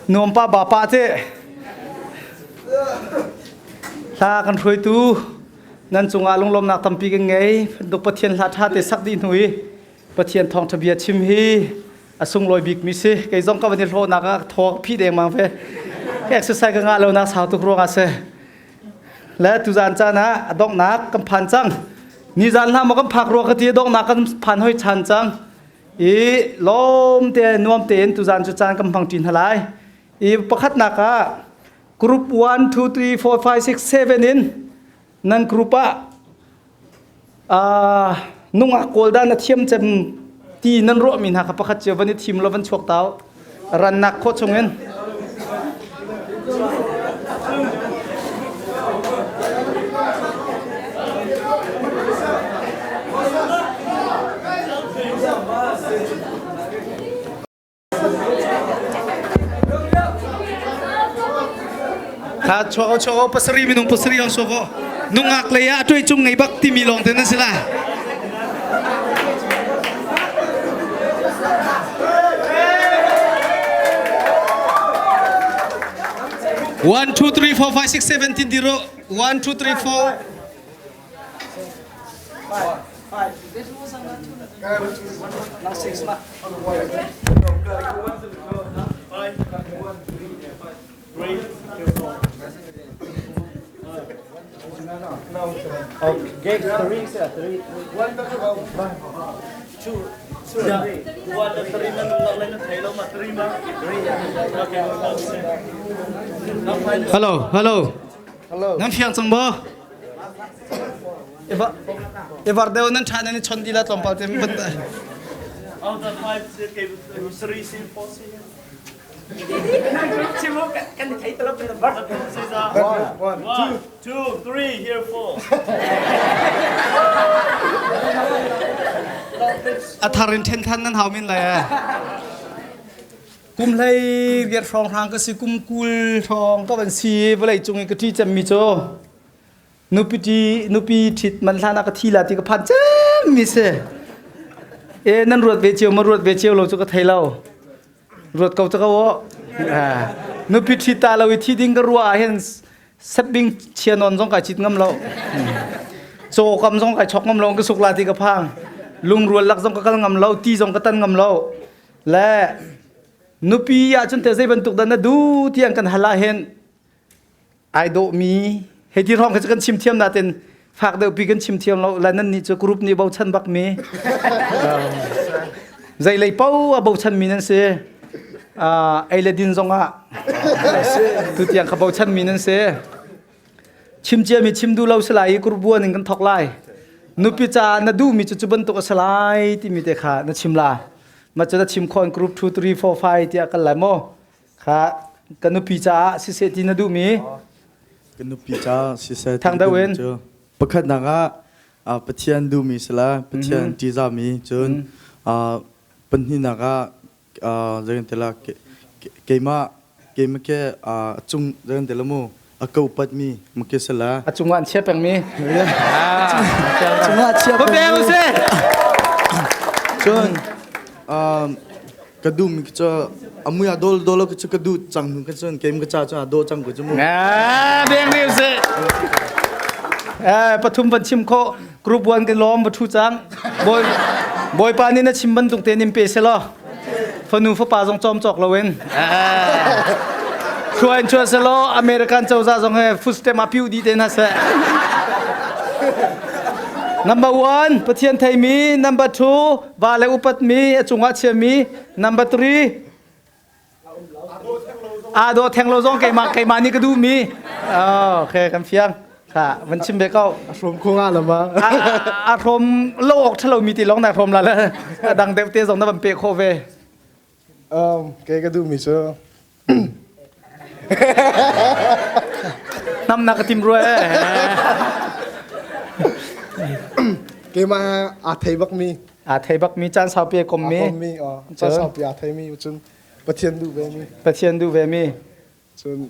Nuam pa ba pa te. Hla kan hruaitu nan cungah lunglawmnak tampi kan ngei. Duk Pathian hla tha te sak dih hnu i Pathian thawngtha bia chim hi a sunglawi bik mi si. Kei zong ka van i hlawhnak ah thaw phi dengmang ve. Exercise ka ngah lo nak sau tuk ruangah si. Le tuzan caan ah a donghnak kan phan cang. Nizan hlah maw kan phak rua ka ti a donghnak kan phan hoi chan cang. I lawm te nuam tein tuzan cu caan kan hmang ṭi hna lai. I pakhatnak ah group 1 2 3 4 5 6 7 in nan group ah nungak kawl dah na thiam cem ti nan ruahmi hna kha pakhat cio van i thim law van chuak tau rannak khawh chungin Kha chuak o chuak o pasarih minung pasarih on chuak o nungak lei ah tuai cung ngei bak timi lawng te nan si la. One, two, three, four, five, six, seven, tin diro. One, two, three, four. Okay, three, three, one, two, two, three. One, three, Hello, hello. Hello. Nan fiang cang maw? Evar deu nan ṭha nan i chon dila tlawmpal te van Out of five, three, C, four, C. One, One, two, three, here four. A thar in ṭhen than nan hau min lai eh. Kum hlei riat hrawng hrang ka si kum 20 hrawng ka van si vawlei cung i ka ṭi cemmi cu nupi ṭi nupi ṭhit man hlan ah ka thi la ti ka phan cemmi si. E nan ruat ve cio ma ruat ve cio lo cu ka thei lo. Ruat ko ca ko aw. Nupi ṭhit ta lo i thi ding ka ruah ah hin setbing chia nawn zong kai cit ngam lo. Caw kam zong kai chok ngam lo ka suk la ti ka phang. Lungrual lak zong ka kal ngam lo, ti zong ka tan ngam lo. Le nupi ahcun te zei bantuk dah na du tiang kan hal ahhin ai dawhmi hei ti hrawng khi kan chim thiam natin fak deuh pi kan chim thiam lo la nan nih cu group nih bochan bak mi zei lei po a bochan mi nan si ei le din zong ah tu tiang kha bochan mi nan si Chim ciami chim duh lo si lai i kurbuan in kan thok lai. Nupi caah na duhmi cu cu bantuk a si lai timi te kha na chim la. Ma cu na chim khawh in group 2 3 4 5 tiah kal lai maw? Kha ka nupi caah siseh ti na duhmi? Ka nupi caah siseh ti Thang deuh in. duhmi cu pakhatnak ah Pathian duhmi si la, Pathian ṭihzahmi cun pahnihnak ah zei kan ti la keimah keimah ke a cung zei kan ti la mu a ko patmi muke sala a cungah an chia pengmi cungah chia peng se cun ka du mi cu amuya dol dol ka chu ka du chang ka chun kem ka cha chu do chang ko chu mu beng riu se eh pathum van chim kho group 1 ke lom va thu chang Bawi Bawipa nih na chim bantuk tein in pe selaw fanu fapa zong cawm cawk loin hruai in chuah selaw American cozah zong he food stamp ah piu dih te hna seh. Number one, Pathian theimi. Number two, va le upatmi, a cungah chiami. Number three, aa daw theng lo zong keimah keimah nih ka duhmi. Oh, okay, kan fiang. Kha, van chim ve ko. A hrom kho nga lama. A hrom lo awk thalo mi ti long na hrom la le dang deuh te zong na van pe kho ve. Um, ke ka duhmi cu Nam na ka tim rua eh. Keimah aa thei bak mi. Aa thei bak mi caan saupi a kom mi. Aa kom mi, caan saupi aa thei mi cun Pathian duh ve mi. Pathian duh ve mi. Cun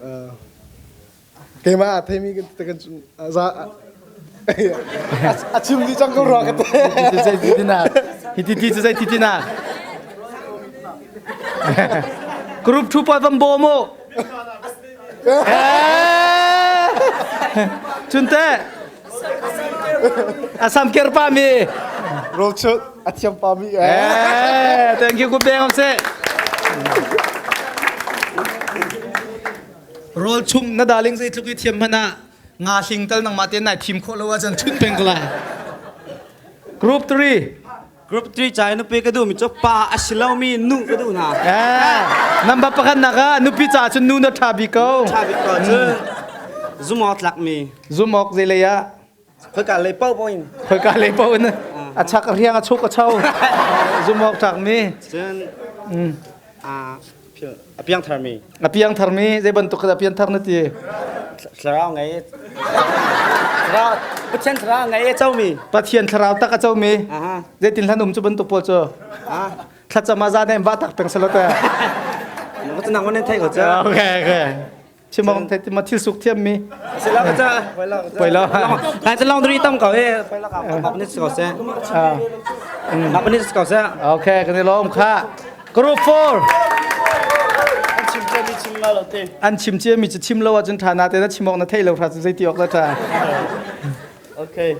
keimah aa thei mi kan za a chim dih cang ko rua ka te. Hi ti ti na. Hi ti ti cu zei ti ti na. Group 2 pawl van bawm u. Cunte Asam ker pa mi. Roll chut a thiam pa mi. Eh, thank you ku beng om se. Roll chung na darling zei tluk i thiam hmanh ah nga hling tal nangmah te nai thim khawh lo ahcun chun peng ko lai. Group 3. Group 3 ca i nupi ka duhmi cu pa a si lomi nu ka duh hna. Eh, number pakhat nak ah nupi ca cun nu na ṭha bik ko. Ṭha bik ko cu zum awk tlakmi. Zum awk zei lei ah? Khoika lei paoh paoh in. Khoika lei paoh in a chak a riang a chuk a cho. Zum awk tlakmi. Cun a piang tharmi. A piang tharmi zei bantuk a piang thar na ti? Thlarau ngei Pathian thlarau ngei a comi. Pathian thlarau tak a comi. Zeitin hlan um cu bantuk pawl cu? Thlacam ah zan em va tak peng salo te. Nang nan thei ko cha. Okay okay. Chimong thei ti ma thil suk thiam mi. Se la cha. Poi lo. Lai cha long dri tam ko e. Poi la ka ma ni ko se. Ma ni ko se. Okay, kan lom kha. Group 4. An chim cia mi chim la lo te. An chim cia mi chu chim lo ahcun ṭha na te na chim awk na theih lo hra cu zei ti awk la ṭha. Okay.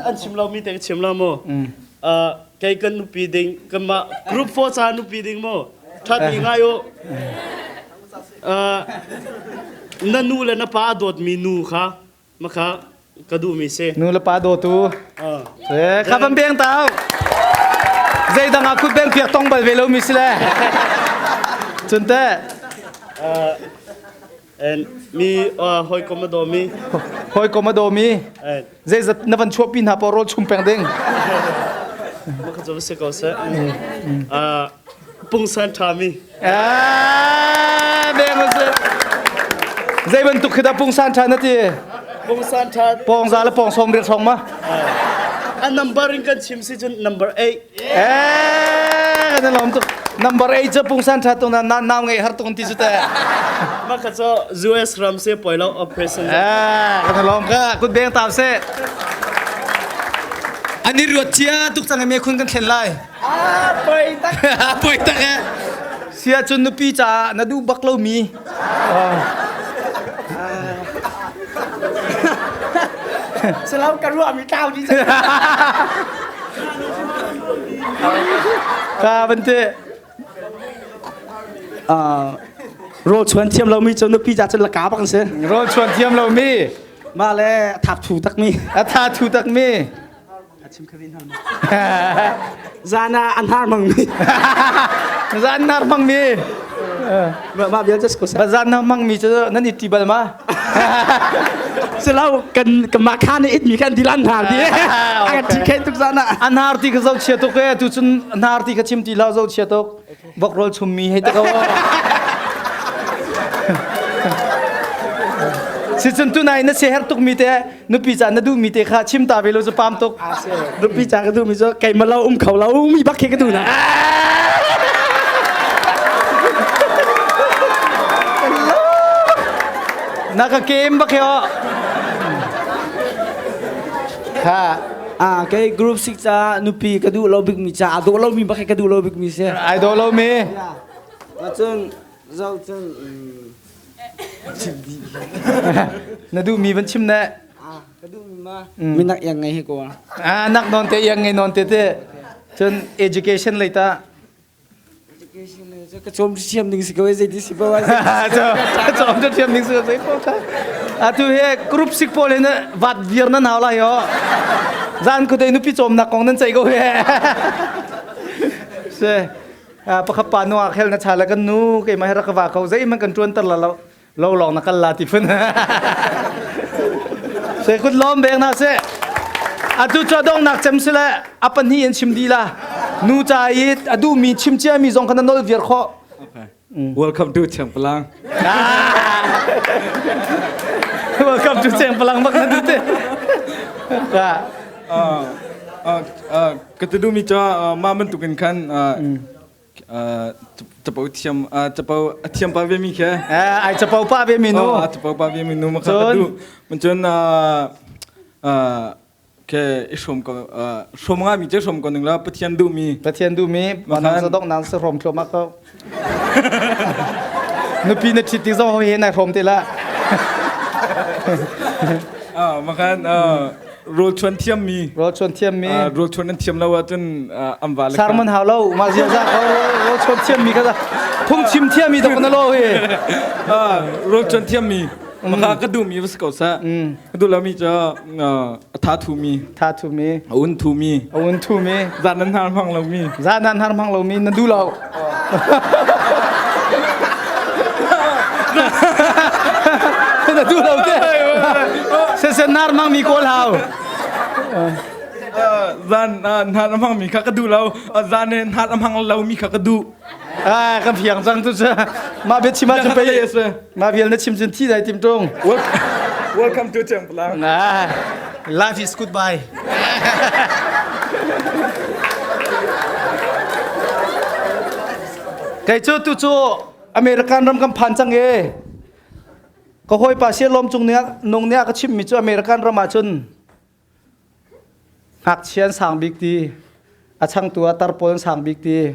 An chim lo mi te ka chim la mu. Kei kan nupi ding kan mah group 4 ca nupi ding mu. Ṭha ti ngai u. Na nu le na pa dawtmi nu kha Makha ka duhmi si. Nu le pa dawtu. Eh, kha van beng tau. Zeidang ah kut beng piak tong bal ve lomi si le. Cun te. And mi hawikom a dawmi. Hawikom a dawmi. Zeizat na van chuahpi hna pawl rawl chum peng ding. Makha cu si ko seh. Pungsan ṭhami. Eh, beng si. Zei bantuk khi dah pungsan ṭha na ti? Pungsan ṭha. Pawngza le pawng sawm riat hrawng ma? A number in kan chim si cun number 8. Eh, kan lawm tuk. Number 8 cu pungsan ṭha tung na nau ngei har tung ti cu te. Ma kha cu US ram se poi lo operation. Eh, kan lawm ka kut beng tam se. Ani ruat cia tuk cang me khun kan thlen lai. Poi tak. Poi tak eh. Sia cun nupi caah na duh bak lomi. Salam ka ruah mi tlau di. Ka bante. Rawl chuan thiam lomi cu nupi ca cun laka bak an si. Rawl chuan thiam lomi. Mah le thap thu tak mi. A tha thu tak mi. Zan ah an har mangmi. Zan har mangmi. Mah vial just ko sa. Zan har mangmi cu nan i ti bal ma? Silo kan kan mah khan it mi kan dilan har ti. An ti khen tuk zan ah. An har ti ka zo chia tuk e tu cun an har ti ka chim ti lo zo chia tuk. Vok rol chum mi hei te ko. Si cun tu nai na se her tuk mi te nupi ca na duhmi te kha chim ta ve lo cu pam tuk nupi ca ka duhmi cu keimah lo um kho lo mi bak khi ka duh na na ka kem bak yo ha Ah, kei group 6 ca nupi ka duh lo bik mi ca a dawh lo mi bak ka duh lo bik mi si. Ai dawh lo mi. Cun zo cun Na duhmi van chim ne. Ah, ka duhmi ma. Minak iang ngei hi ko. Ah, nak non te iang ngei non te te. Cun education lei ta. Education lei cu ka cawm thiam ding si ko zei ti si pa wa. Cawm thiam ding si ko zei ko ta. Atu he group sik pawl hin vat viar nan hau lai yo. Zan ko te nupi cawm nak kong nan ceih ko he. Se. Pakhat pa nu ah khel na cha le kan nu keimah he rak ka va ko zeihmanh kan ṭuan ter la lo lo lawng na kal la ti phun se kut lawm bek na se atu cu dongnak cem si le a pahnih in chim dih la nu ca i a duhmi chim cia mi zong kha na nol viar khawh. Welcome to Chengpalang. Welcome to Chengpalang bak na du te. Ka. Ka tu duhmi cu mah bantukin khan capo thiam capo a thiam pa ve mi khe. Ai capo pa ve mi nu. Capo pa ve mi nu ma kha ka duh. Cun ke i hrom ko hrom nga mi cu hrom ko ning la Pathian duhmi Pathian duhmi manang sa dok nang sa hrom thluahmah ko. Nupi na ṭhit tik zong hawi he nai hrawm te la. Ah, makan rawl chuan thiam mi. Rawl chuan thiam mi. Rawl chuan an thiam lo ahcun an va le. Sermon hau lo, ma zia za rawl chuan thiam mi kha phung chim thiam mi dok na lo hi. Rawl chuan thiam mi. Maka ka duh mi va si ko sa. Ka duh lo mi cu a tha thu mi. Tha thu mi. A un thu mi. A un thu mi. Zan nan har hmang lo mi. Zan nan har hmang lo mi na duh lo. Na duh lo te. Se se nar mang mi kawl hau. Zan nar hmang mi kha ka duh lo. Zan nar hmang lo mi kha ka duh. Ah, kan fiang cang tu cu. Mah bia chim ahcun pei mah vial na chim cun thi dai tim tung. Welcome to Chengplang. Ah, life is goodbye. Kei cu tu cu American ram kan phan cang e. Ka hawipa sia lom cung nih nung nih a ka chimmi cu American ram ah cun Ngakchia an sang bik ti, a changtu ah tar pawl an sang bik ti,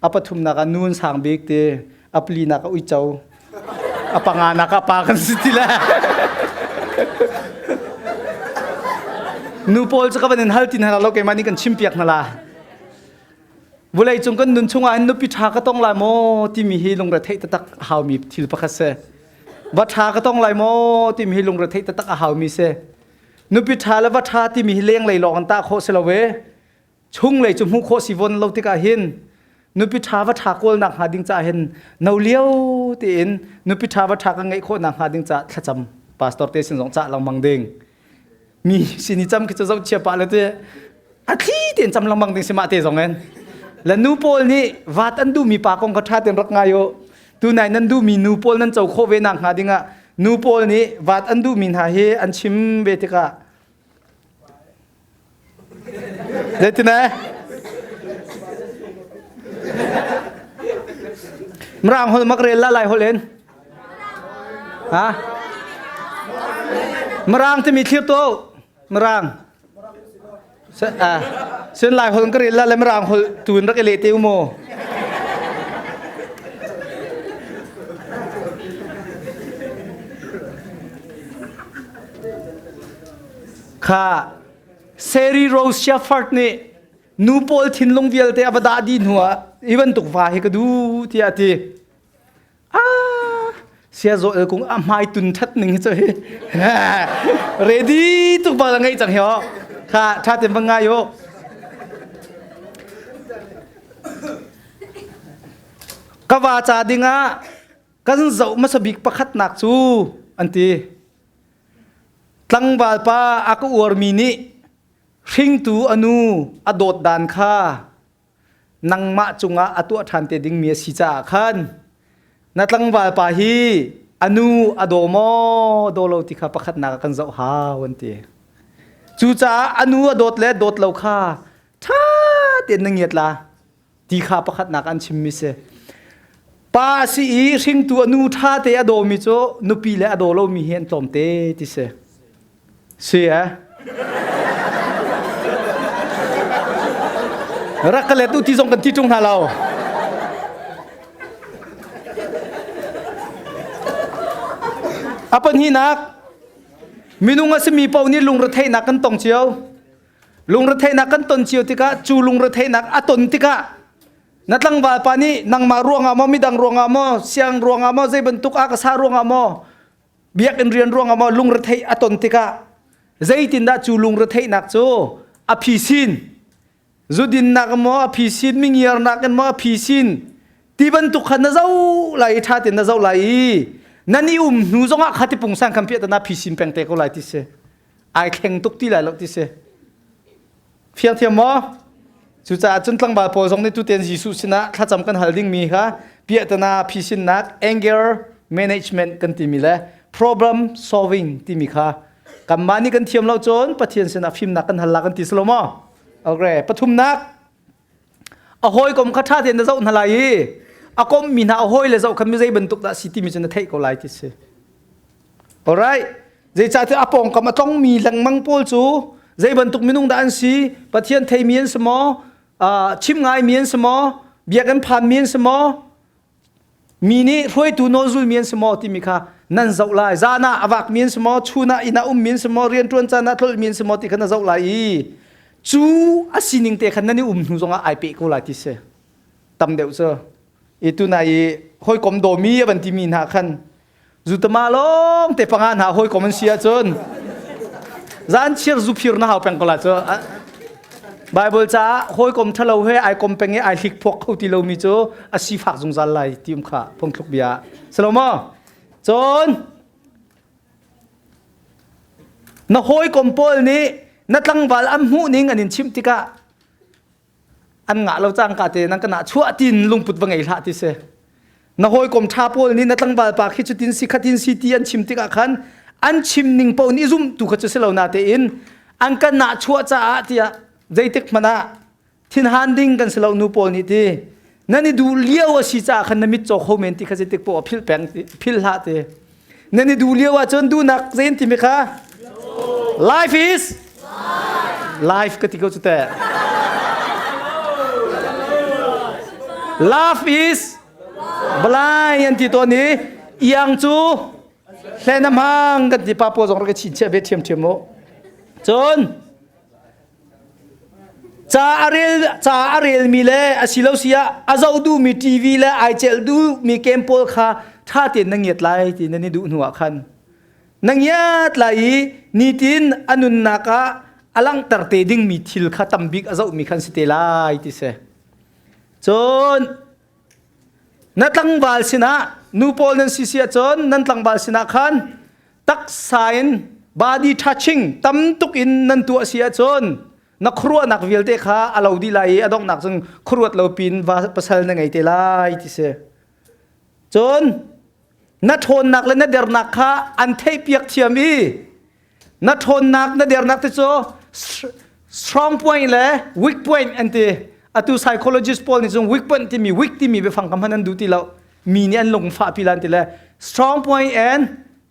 a pathumnak ah nu an sang bik ti, a palinak ah uico, a panganak ah pa kan si ti le. Nu pawl cu ka van in hal ti hna lo keimah nih kan chimpiak hna la. Vulei cung kan nun chungah hin nupi ṭha ka tong lai maw timi hi lungre theih taktak a haumi thil pakhat si. Va ṭha ka tong lai maw timi hi lungre theih taktak a haumi si. Nupi ṭha le va ṭha timi hi lenglei lawng an tah khawh si lo e. Chunglei cu hmuh khawh si von lo tikah hin nupi ṭha va ṭha kawlnak hnga ding caah hin no lio tein nupi ṭha va ṭha kan ngeih khawh nak hnga ding caah thlacam pastor te sin zong cah lengmang ding. Mi sin i cam khi cu zohchia pah le te a thli tein cam lengmang ding si mah te zong in. Le nu pawl nih vat an duhmi pa kong kha ṭha tein rak ngai u. Tunai nan duhmi nu pawl nan co khawh ve nak hnga dingah nu pawl nih vat an duhmi hna hi an chim ve tikah zeitin eh Mirang holh mak rel la lai holh in ha Mirang timi thlir to Mirang Sin lai holh ka rel la le mirang holh tu in rak i leh te u mu. Kha Seri Rose Shepherd nih nu pawl thinlung vialte a va dah dih hnu ah hi bantuk va hi ka duh tiah a ti. Ah, sia zaw el kung a hmai tun that ning hi cu hi ready tuk bal ngei cang hi ho kha tha ten va ngai yo ka va ca dingah kan zoh hmasa bik pakhatnak cu an ti tlangval pa a ka uarmi nih hringtu anu a dawt dan kha nangmah cungah a tuah ṭhan te dingmi a si caah khan na tlangval pa hi a nu a daw maw daw lo ti kha pakhatnak ah kan zoh hau an ti. Cucaah a nu a dawt le dawt lo kha ṭha tein na ngiat la ti kha pakhatnak an chimmi si. Pa a si i hringtu a nu ṭha te a dawmi cu nupi le a daw lomi hi an tlawmte ti si. Si eh? Rak ka let u ti zong kan ti ṭung hna lo. A pahnihnak, minung a simi paoh nih lungretheihnak kan tong cio. Lungretheihnak kan ton cio tikah cu lungretheihnak a ton tikah na tlangval pa nih nangmah ruangah maw midang ruangah maw siang ruangah maw zei bantuk a ka sa ruangah maw biakinn rian ruangah maw lungretheih a ton tikah zeitindah cu lungretheihnak cu a phisin zudinnak maw a phisin mingiarnak in maw a phisin ti bantuk kha na zoh lai i ṭha tein na zoh lai i nan i um hnu zongah kha ti pungsan khan piah na phisin peng te ko lai ti si ai thleng tuk ti lai lo ti si Fiang thiam maw? Cucaah cun tlangval pawl zong nih tutan Jesuh sinah thlacam kan hal dingmi kha piahtana phisinnak anger management kan timi le problem solving timi kha kanmah nih kan thiam lo cun Pathian sinah fimnak kan hal la kan ti silo maw? Okay, pathumnak a hawikom kha ṭha tein na zoh hna lai i a kommi hna a hawi le zoh kha mi zei bantuk dah si timi cu na theih ko lai ti si. Alright. Zeicahtiah a pawngkam a tlongmi lengmang pawl cu zei bantuk minung dah an si? Pathian theimi an si maw? Uh, chim ngaimi an si maw? Biakinn phanmi an si maw? Mi nih hruaitu nawl zulmi an si maw timi kha nan zoh lai. Zan ah a vakmi an si maw, chun ah inn ah ummi an si maw, rianṭuan caan ah tlolhmi an si maw ti kha na zoh lai i cu a sining te khan nan i um hnu zongah ai peh ko lai ti si. Tam deuh cu. I tunai i hawikom dawmi a van timi hna khan zutama lawng te panga hna hawikom an si ahcun zan chir zuphir na hau peng ko la cu. Bible caah hawikom ṭhalo he ai kom peng i ai hlik phuak kho ti lomi cu a sifak zungzal lai ti um kha phungthluk bia. Salomo cun na hawikom pawl nih na tlangval an hmuh ning an in chimh tikah an ngah lo cangka te nan kana chuah tin lungput va ngei hlah ti si. Na hawikom ṭha pawl nih na tlangval pa khi cutin si khatin si ti an chim tikah khan an chim ning paoh nih zumh tu kha cu si lo na tein an kan nah chuah caah tiah zeitik hmanh ah thinhan ding kan si lo nu pawl nih ti nan i duh lio a si caah khan na mit caw kho men ti kha zeitik paoh ah philh peng philh hlah ti nan i duh lio ahcun duhnak zein timi kha life is life ka ti ko cu teh love is blind an ti tawn i iang cu hlen a hmang kan ti pa pawl zong rak i chinchiah ve ṭhiamṭhiam mu cun Ca a rel ca a relmi le a si lo si ah a zoh duhmi TV le ai celh duhmi game pawl kha ṭha tein na ngiat lai ti nan i duh hnu ah khan na ngiat lai i nitin a nunnak ah a langhter te dingmi thil kha tambik a zohmi khan si te lai ti si. Cun na tlangval sinah nu pawl nan si si ahcun nan tlangval sinah khan taksa in body touching tam tuk in nan tuah si ahcun na khuaruahnak vialte kha a lo dih lai i a donghnak cun khuaruat lo pin va pasal na ngei te lai ti si. Cun na ṭhawnnak le na dernak kha an theihpiak thiam i na ṭhawnnak na dernak te cu strong point le weak point an ti. Atu psychologist pawl nih cun weak point timi weak timi biafang kha hman an duh ti lo. Mi nih an lungfah pi lan ti le strong point and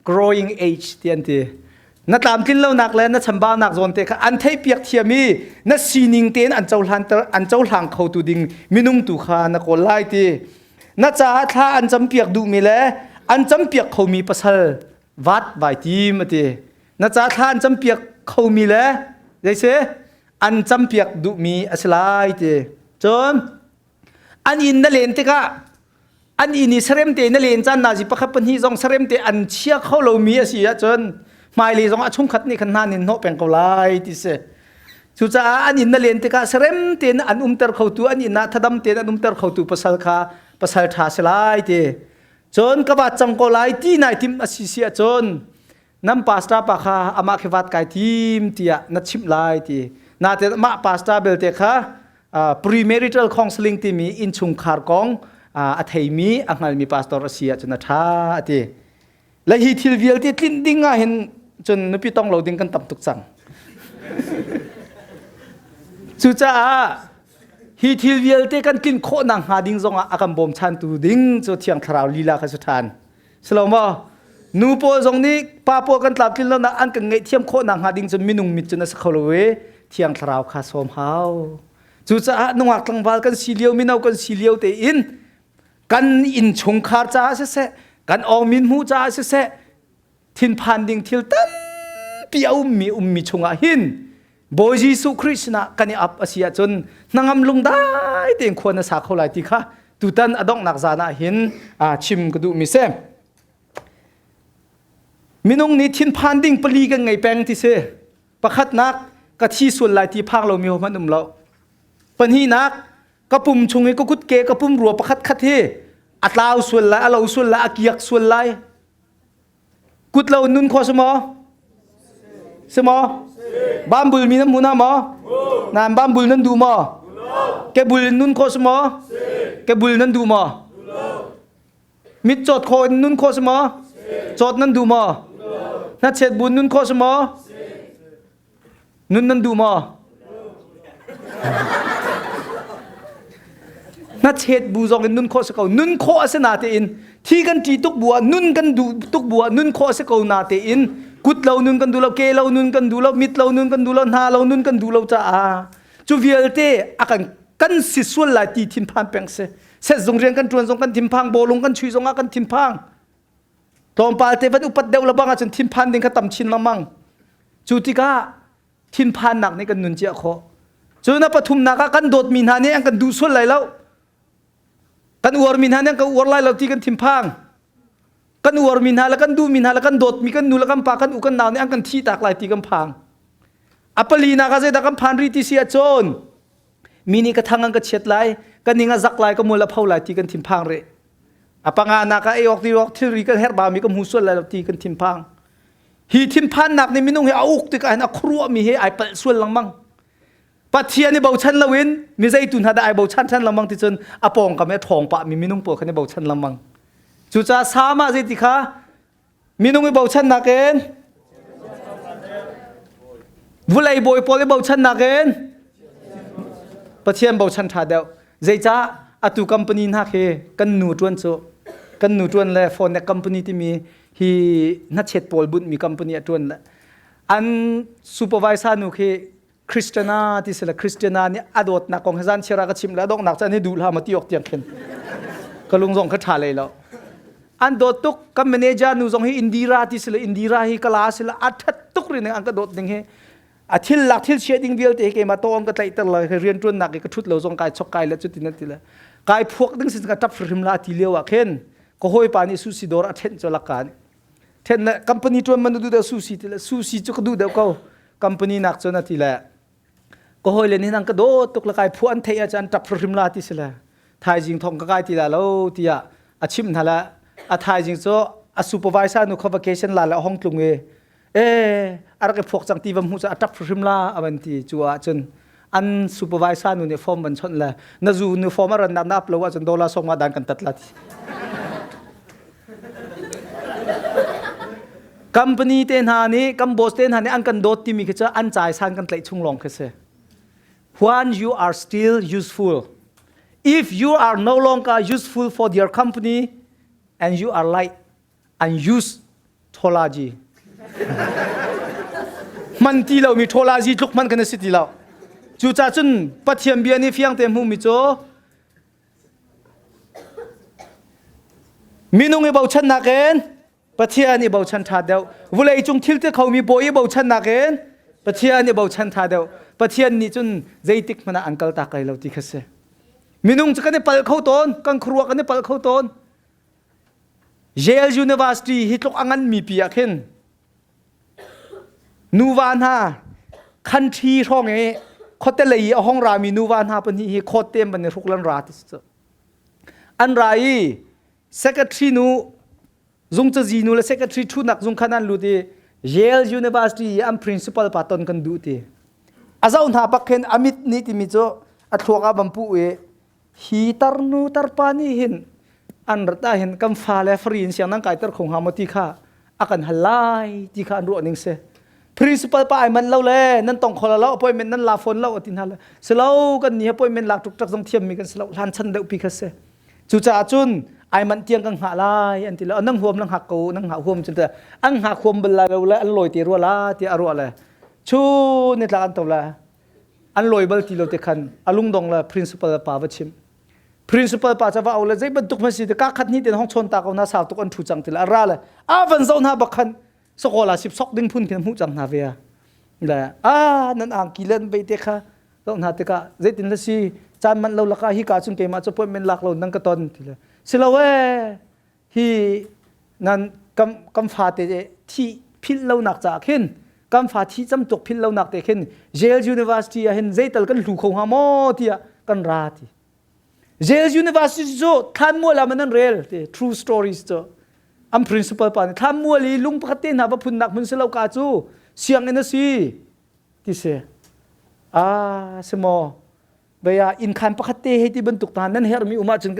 growing age ti an ti. Na tlamtlin lonak le na chambaunak zawn te kha an theihpiak thiam i na sining tein an cohlan an cohlang kho tu ding minung tu kha na kawl lai ti. Na caah thla an campiak duhmi le an campiak khomi pasal vat vai tim ati. Na caah thla an campiak khomi le zeisi an campiak duhmi a si lai ti. Cun an inn na len tikah an inn i sarem te na len caan nazi pakhat pahnih zong sarem te an chia kho lomi a si ahcun hmailei zong a chungkhat nih khan hna nin hnawh peng ko lai ti si. Cucaah an inn na len tikah sarem tein an umter khotu an inn ah thadam tein an umter khotu pasal kha pasal ṭha si lai ti. Cun ka vat cang ko lai ti nai tim a si si ahcun nan pastor pa kha amah khi vat kai tim tiah na chimh lai ti. Natein mah pastor belte kha premarital counseling timi innchungkhar kong a theimi a hngalmi pastor a si ahcun a ṭha a ti. Le hi thil vialte tlinh ding ah hin cun nupi tong lo ding kan tam tuk cang. Cucaah hi thil vialte kan tlinh khawh nak hnga ding zongah a kan bawmchantu ding cu Thiang Thlarau lila kha si ṭhan. Silo maw? Nu pawl zong nih pa pawl kan tlamtlin lonak an kan ngaihthiam khawh nakhnga ding cun minung mit cun a si kho lo i Thiang Thlarau kha sawm hau. Cucaah nungak tlangval kan si lio mino kan si lio tein kan innchungkhar caah siseh kan awngmin hmuh caah siseh thinphan ding thil tampi a ummi ummi chungah hin Bawi Jesuh Khrih sinah kan i ap a si ahcun hnangam lungdai tein khua na sa kho lai ti kha tutan a donghnak zan ah hin chim ka duhmi si. Minung nih thinphan ding pali kan ngei peng ti si. Pakhatnak ka thi sual lai ti phang lomi ho hmanh um lo. Pahnihnak ka pum chung i ka kutke ka pum rua pakhat khat hi a tlau sual lai, a lo sual lai, a kiak sual lai. Kut lo nun kho si maw? Si maw? Bambul mi nan hmu na maw? Nan bambul nan duh maw? Ke bul in nun kho si maw? Ke bul nan duh maw? Mit cawt kho in nun kho si maw? Cawt nan duh maw? Hnachet bu nun kho si maw? Nun nan duh maw? Hnachet bu zong in nun khawh si ko. Nun khawh a si natein thi kan ṭi tuk bu ah nun kan duh tuk bu ah nun khawh a si ko natein kut lo nun kan duh lo, ke lo nun kan duh lo, mit lo nun kan duh lo, hna lo nun kan duh lo caah cu vialte a kan kan si sual lai ti thinphan peng si. Setzung rian kan ṭuan zong kan thinphang, bawlung kan chuih zongah kan thinphang. Tlawmpal te van upat deuh lebang ahcun thinphan ding kha tam chin lengmang. Cu tikah thinphannak nih kan nun cia khawh. Cun a pathumnak ah kan dawtmi hna nih an kan duh sual lai lo. Kan uarmi hna nih an kan uar lai lo ti kan thinphang. Kan uarmi hna le kan duhmi hna le kan dawtmi kan nu le kan pa kan u kan nau nih an kan thih tak lai ti kan phang. A palinak ah zeidah kan phan rih ti si ahcun mi nih ka thang an ka chiat lai, ka ning a zak lai, ka mual a pho lai ti kan thinphang rih. A panganak ah ei awk ti awk thilri kan herh bami ka hmu sual lai lo ti kan thinphang. Hi thinphannak nih minung hi a uk tikah hin a khuaruahmi hi ai palh sual lengmang. Pathian i bochan loin mi zeitu hna dah ai bochan ṭhan lengmang ti cun a pawngkam i a ṭhawng pahmi minung pawl khan i bochan lengmang. Cucaah Salm ah zeiti kha minung i bochannak in vulei bawi pawl i bochannak in Pathian bochan ṭha deuh. Zeicah atu company hna khi kan nu ṭuan cu kan nu ṭuan le phone company timi hi hnachet pawl bunhmi company a ṭuan le an supervisor nu khi Christiana ti sila Christiana nih a dawtnak kong hi zan chiara ka chimh le a donghnak caan hi duh hlah ma ti awk tiang khin ka lung zong kha ṭha lei lo an dawt tuk kan manager nu zong hi Indira ti sila Indira hi kala sila a ṭhat tuk rin an ka dawt ding hi a thil lak thil chia ding vialte hi keimah to an ka tlaihter la rian ṭuannak i ka ṭhut lo zong kai chok kai le cutin an ti le kai phuak ding sin ka ṭap hrim la ti lio ah khin ka hawipa nih sushi dawr a ṭhenh cu lak ka nih Then le company ṭuan man na duh deuh sushi ti le sushi cu ka duh deuh ko company nak cun a ti le ka hawile nih nang ka dawt tuk le kai phu an theih ahcun an ṭap hrimhrim la ti si le thaizing thong ka kai ti la lo tiah a chimh hna le a thaizing cu a supervisor nu kha vacation la le a hong tlung i e a rak i phuak cang ti va hmuh cu a ṭap hrimhrim la a van ti cu ahcun an supervisor nu nih form van chawnh le na zu nu form a rannak na ap lo ahcun dollar sawm nga dan kan tat la ti Company te hna nih kan boss te hna nih an kan dawt timi khi cu an caisan kan tlaih chung lawng khi si. When you are still useful. If you are no longer useful for their company and you are like unused tholaji. Man ti lomi tholaji tluk man kan si ti lo. Cucaah cun Pathian bia nih fiang te hmuhmi cu Minung i bochannak in Pathian i bochan ṭha deuh. Vulei cung thil ti khomi bawi i bochannak in Pathian i bochan ṭha deuh. Pathian nih cun zeitik hmanh ah an kaltak lai lo ti kha si. Minung cu kan i palh kho tawn, kan khuaruah kan i palh kho tawn. Yale University hi tluk a nganmi pi ah khin Nuva hna country hrawng i khuate lei i a hong rami nuva hna pahnih hi khawt te ban i hruk lan ra ti si An ra i secretary nu zung cazi nu le secretary ṭhunak zung khan an lut i Yale University i an principal pa ton kan duh ti. A zoh hna bak khin a mit nih timi cu a thluak ah van puh i hi tarnu tarpa nih hin an rat ah hin kan fale free in siang nan kaiter kho hnga maw ti kha a kan hal lai ti kha an ruah ning si principal pa ai man lo le nan tong kho lo appointment nan la phone lo ati hna le silo kan ni appointment lak tuk tak zong thiam mi kan si lo hlan chan deuh pi kha si cucaah cun ai man tiang kan hngah lai an ti lo nang huam nang hak ko nang hngah huam cun an hngak huam bal lai lo le an lawi te rua la ti a ruah le chu ni tlak an to la an lawi bal ti lo te khan a lungdong le principal pa va chim principal pa ca va au le zei bantuk hman si te ka khat ni ten hong chon ta ko na sau tuk an thu cang ti le a ra le a van zo hna bak khan sokola sip sok ding phun khin hmuh cang hna ve a le a nan angki le an bei te kha zo hna tikah zeitin la si caan man lo laka hi ka cun keimah cu appointment lak lo nang ka ton ti le si lo e hi nan kam kam fate thi philh lonak caah khin kam fa thi cam tuk philh lonak te khin Yale University ah hin zeital kan hlu kho hnga maw tiah kan ra ti Yale University cu thlanmual ah man an rel ti true stories cu an principal pa nih thlanmual i lung pakhat te hna va phunnak hmun si lo ka cu sianginn a si ti si ah si maw Baya inn khan pakhat te hei ti bantuk ta nan herhmi um ahcun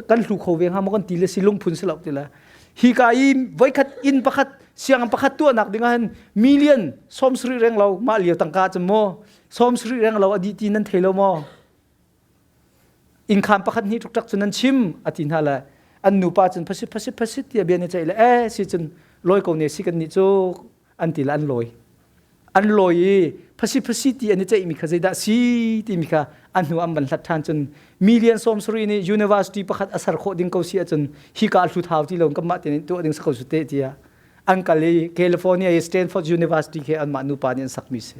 kan hlu kho ve hnga maw kan ti le si lungphun si lo ti le hi ka i voikhat inn pakhat siang pakhat tuahnak ding ah hin million 70 reng lo mah lio tangka cun maw 70 reng lo a dih ti nan thei lo maw inn khan pakhat hnih tuk cun nan chim a ti hna le an nupa cun phasit phasit phasit tiah bia ni ceih le eh si cun lawi ko ne si kan nih cu an ti le an lawi. An lawi i phasi phasi ti an i ceihmi kha zeidah si timi kha an hnu an van hlat ṭhan cun million 70 nih university pakhat a ser khawh ding ko si ahcun hika hlut hau ti lo kanmah tein tuah ding si ko su te tiah an kal i California i Stanford University khi anmah nupa nih an sakmi si.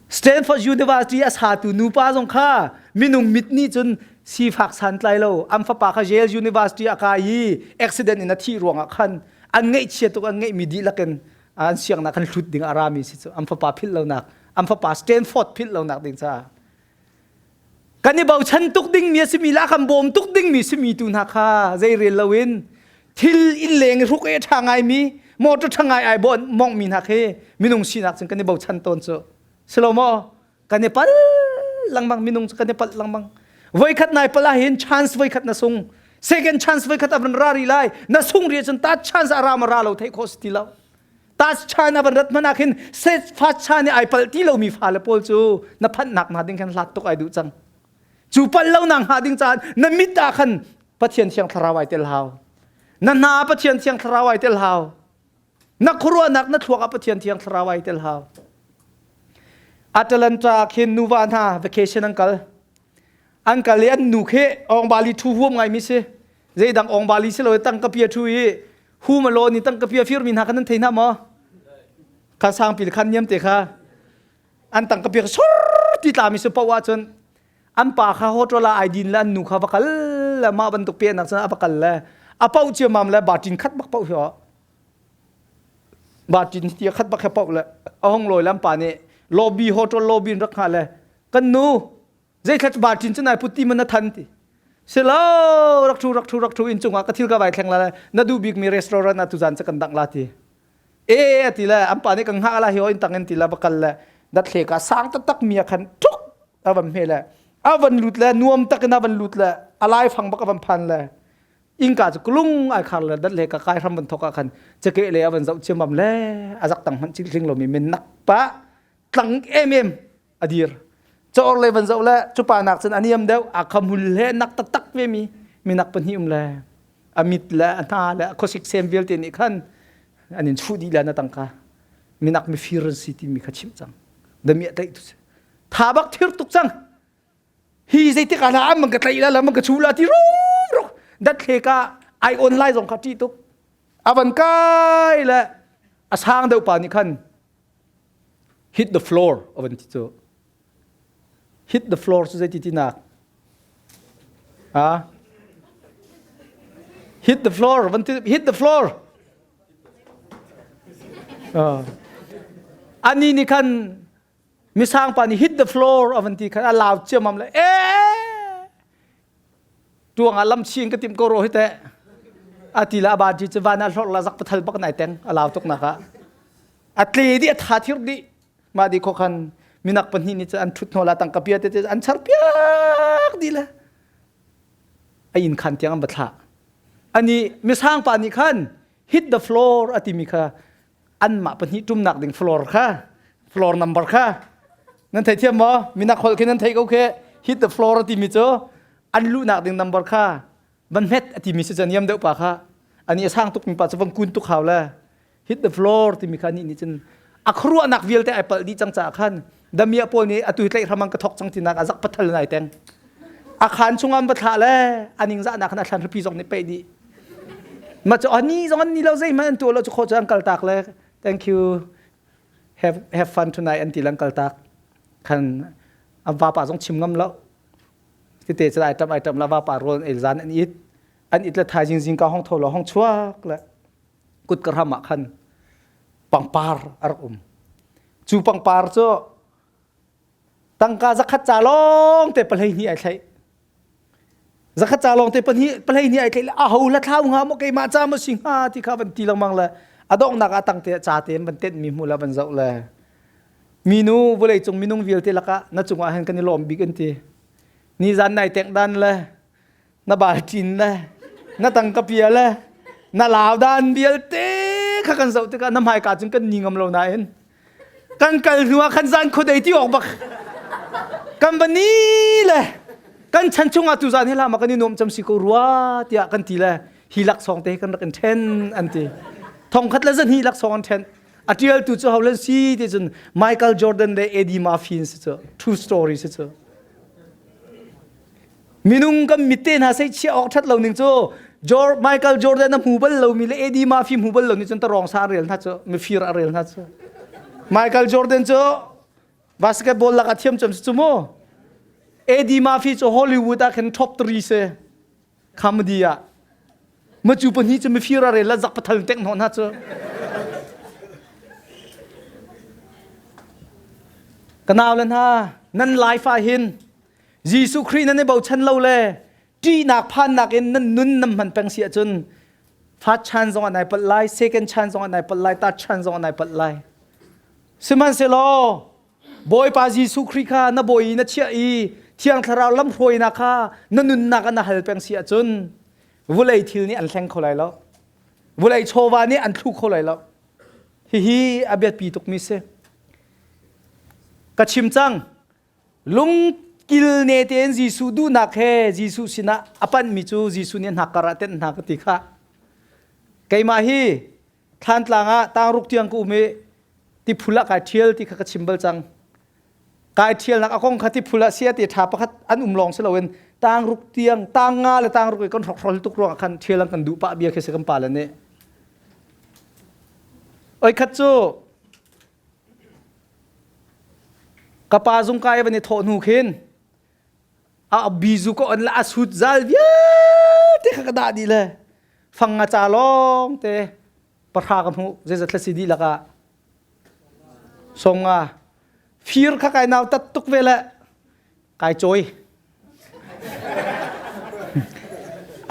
Stanford University a satu nupa zong kha minung mit nih cun sifak santlai lo an fapa kha Yale University a kai i accident in a thih ruangah khan an ngaihchia tuk an ngeihmi dihlak in an siangnak khan hlut ding a rami si cu an fapa philh lonak an fapa Stanford philh lonak ding caah kan i bochan tuk dingmi a simi la kan bawm tuk dingmi simi tu hna kha zei rel loin thil inn leng i hruk e ṭha ngaimi motor ṭha ngai ai bon mongmi hna khi minung sinak cun kan i bochan tawn cu silo maw kan i pal lengmang minung cu kan i palh lengmang voikhat nai pal ahhin chance voikhat na sung second chance voikhat a van ra ri lai na sung ri cun ta chance a ra ma ra lo theih khawh si ti lo tas chan a van rat hmanh ah khin set fa chan i ai palh ti lomi fale pawl cu na phanhnak hna ding khan hlat tuk ai duh cang cu palh lo nak hnga ding caan na mit ah khan Pathian thiang thlarau ai tel hau na hna Pathian thiang thlarau ai tel hau na khuaruahnak na thluak ah Pathian thiang thlarau ai tel hau Atalanta khin nuva hna vacation an kal an kal i an nu khi ong bali thu huam ngai mi si zeidang ong bali si lo tang ka pia thu i hu ma lo ni tang ka pia fir mi hna khan nan thei hna maw kha sang pil khan niam te kha an tang ka pia sur ti tla mi su pawa cun an pa kha hotel ah ai din le an nu kha va kal le mah bantuk pe nak cun a va kal le a pau ciamam le batin khat bak pau hi batin tia khat bak he pau le a hong loi lam pa nih lobby hotel lobby rak nga le kan nu Zeithlat baṭin cu nai put ti man na than ti. Silo rak thu rak thu rak thu inn cungah ka thil ka vai thleng la na duh bik mi restaurant ah tuzan ca kan dang la ti. E ati le an pa nih kan hngah la hi in tang in ti la va kal le dat hle ka sang taktak mi a khan tuk a van hme le a van lut le nuam tak in a van lut le a lai fang bak a van phan le ingka cu kulung ai khar le dat le ka kai hram van thok ah khan chake le a van zoh chiamam le a zak tang hmanh ching lo mi min nak pa tlang em em a dir caor le van zoh le cupa nak cun a niam deuh a khamhul he nak taktak ve mi minak pahnih um le a mit le a hna le a khuasik sem vialte nih khan an in chuh dih le na tangka minak mifir an si timi kha chimh cang damiah tlaih tu si tha bak thir tuk cang hi zeitik ah la man ka tlaih la la man ka chu la ti rum ruk dat thle ka ai online zong kha ṭih tuk avan kai le a sang deuh pa nih khan Hit the floor a van ti cu. Hit the floor cu zeiti tinak? Ah? Hit the floor van ti hit the floor. Uh. Ani nih khan misang pa nih hit the floor a van ti khan a lau ciamam le eh tuang ah lam chin ka tim ko ro hi teh a ti la ba ji chu van ah hlor la zak pathal bak nai teng a lau tuk nak ah a tle dih a tha thir dih mah di kho khan minak pahnih nih cun an thut hnaw la tangka pia te an char piak dih le a inn khan tiang an va thlah ani misang pa nih khan hit the floor a timi kha anmah pahnih ṭumnak ding floor kha floor number kha nan thei thiam maw minak holh khi nan thei ko khi hit the floor a timi cu an luhnak ding number kha van hmet a timi si cun niam deuh pa kha ani a sang tuk mi pa cu van kun tuk hau le hit the floor timi kha nih nih cun a khuaruahnak vialte ai palh dih cang caah khan damia pawl nih atu hi tlaih hramang ka thok cang tinak a zak pathal nai teng a khan chung an va thlah le a ningzahnak khan a thlan hripi zong nih peih dih ma cu ani zong an ni lo zeihmanh an tuah lo cu kho cu an kal tak le thank you have have fun tonight an ti lang kal tak khan an vapa zong chim ngam lo tete cu ai tam ai tam la vapa rawl el zan an it an it le thaizing zing ka hong tho lo hong chuak le kut ka ram ah khan pangpar a rak um cu pangpar cu tangka zakhat ca lawng te palhei hnih ai thlaih zakhat ca lawng te pahnih palhei hnih ai thlaih le a ho la thlau hnga maw keimah ca maw si hnga ti kha van ti lengmang le a donghnak ah tang te ca te van tenh mi hmu la van zoh le minu vawlei cung minung vialte lakah na cungah hin kan i lawm bik an ti ni zan nai tek dan le na balṭin le na tangka pia le na lau dan vialte kha kan zoh tikah na hmaika cun kan ni ngam lo nain kan kal hnu ah khan zan khuadei ti awk bak kan va ni le kan chan chungah tu zan hi lama kan i nuam cam si ko rua tiah kan ti le hi laksawng te kan rak in ṭhen an ti thongkhat le zan hi laksawng an ṭhen. A ṭialtu cu ho lan si ti cun Michael Jordan le Eddie Murphy si cu. True story si cu. Minung kan mit te hna sei chiah awk ṭhat lo ning cu Michael Jordan a hmu bal lomi le Eddie Murphy hmu bal lo ni cun tarong sa a rel hna cu mifir a rel hna cu. Michael Jordan cu basketball lak a thiam cem si cu mu. Eddie Murphy cu Hollywood ah khin top 3 si. Comedy ah. Macu pahnih cu mifir a rel la zak pathal tek hnawh hna cu. Ka nau le hna nan life ah hin Jesuh Khrih nan i bochan lo le ṭihnak phannak in nan nun nan hman peng si ahcun first chan zong ah nai palh lai, second chan zong ah nai palh lai, third chan zong ah nai palh lai. Sihmanhsehlaw Bawipa Jesuh Khrih kha na bawi na chiah i Thiang Thlarau lamhruainak kha na nunnak ah na hal peng si ahcun vulei thil nih an hleng kho lai lo. Vulei chawva nih an thlu kho lai lo. Hihi a biapi tukmi si. Ka chim cang. Lungkil ne tein Jesuh duhnak he Jesuh sinah a panhmi cu Jesuh nih hnakkar ah tenh hna ka ti kha. Keimah hi Thlantlang ah tangruk tiang ka um i tiphul ah kai ṭhial ti kha ka chim bal cang. Kai ṭhialnak a kong kha tiphul ah sia ti ṭha pakhat an um lawng si loin tangruk tiang tang nga le tangruk i kan hrokhrol tuk ruangah khan ṭhial an kan duh pah bia khi si kan pale nih. Oi khat cu Ka pa zung kai van i thawh hnu khin a bizu ka on le a sut zal vialte kha ka dah dih le fang nga ca lawng te pahra ka hmuh zeizat thla si dih lakah song nga fir kha kai nau tat tuk ve le kai cawi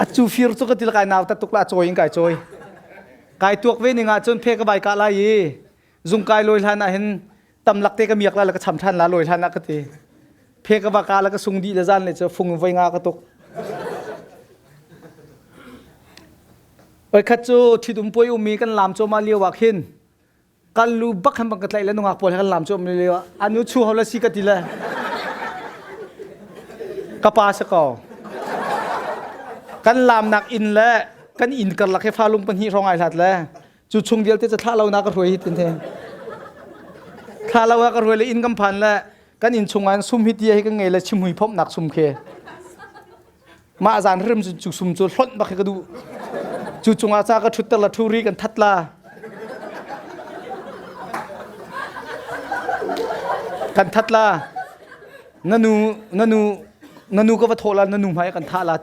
a cu fir cu ka til kai nau tat tuk la cawi in kai cawi kai tuak ve ning ah cun phe ka vai ka lai i zung kai lawi hlan ah hin tamlak te ka miak la le ka cham than la lawi hlan ah ka ti phe ka va ka la ka sung di le zan le cu fung voi nga ka tuk oi khat cu thidum poi umi kan lam cho ma liu ah khin kan lu bak han bang ka tlaih le nungak pawl he kan lam cu lio anu chu ho la si ka ti le ka pa sa ko kan lam nak inn le kan inn karlak he falung pahnih hrawng ai hlat le cu chung vialte ca thlah lo na ka hruai hi tin the thlah lo ka hruai le inn kan phan le kan inn chung ah sum hi tia hi kan ngei le chimhui phomh nak sum khe mah zan hrim cu sum cu hlonh bak hi ka duh cu cungah ca ka ṭhutter la ṭhuri kan that la kan that la na nu na nu na nu ka va thawh la na nu hmai kan thah la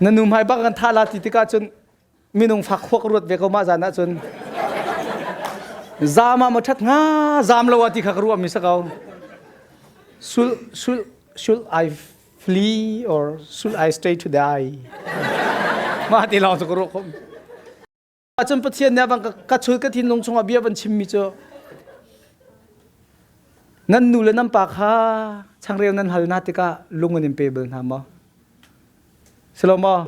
na nu hmai bak kan thah la ti tikah cun minung fak khua ka ruat ve ko mah zan ah cun zam ah maw ṭhat hnga zam lo ah ti kha ka ruah mi si ko should should should I flee or should I stay to die mah ti lawng cu ka ruah khom cun Pathian nih bang ka chul ka thinlung chungah bia van chimmi cu nan nu le nan pa kha changreu nan hal hna tikah lung an in pe bal hna maw silo maw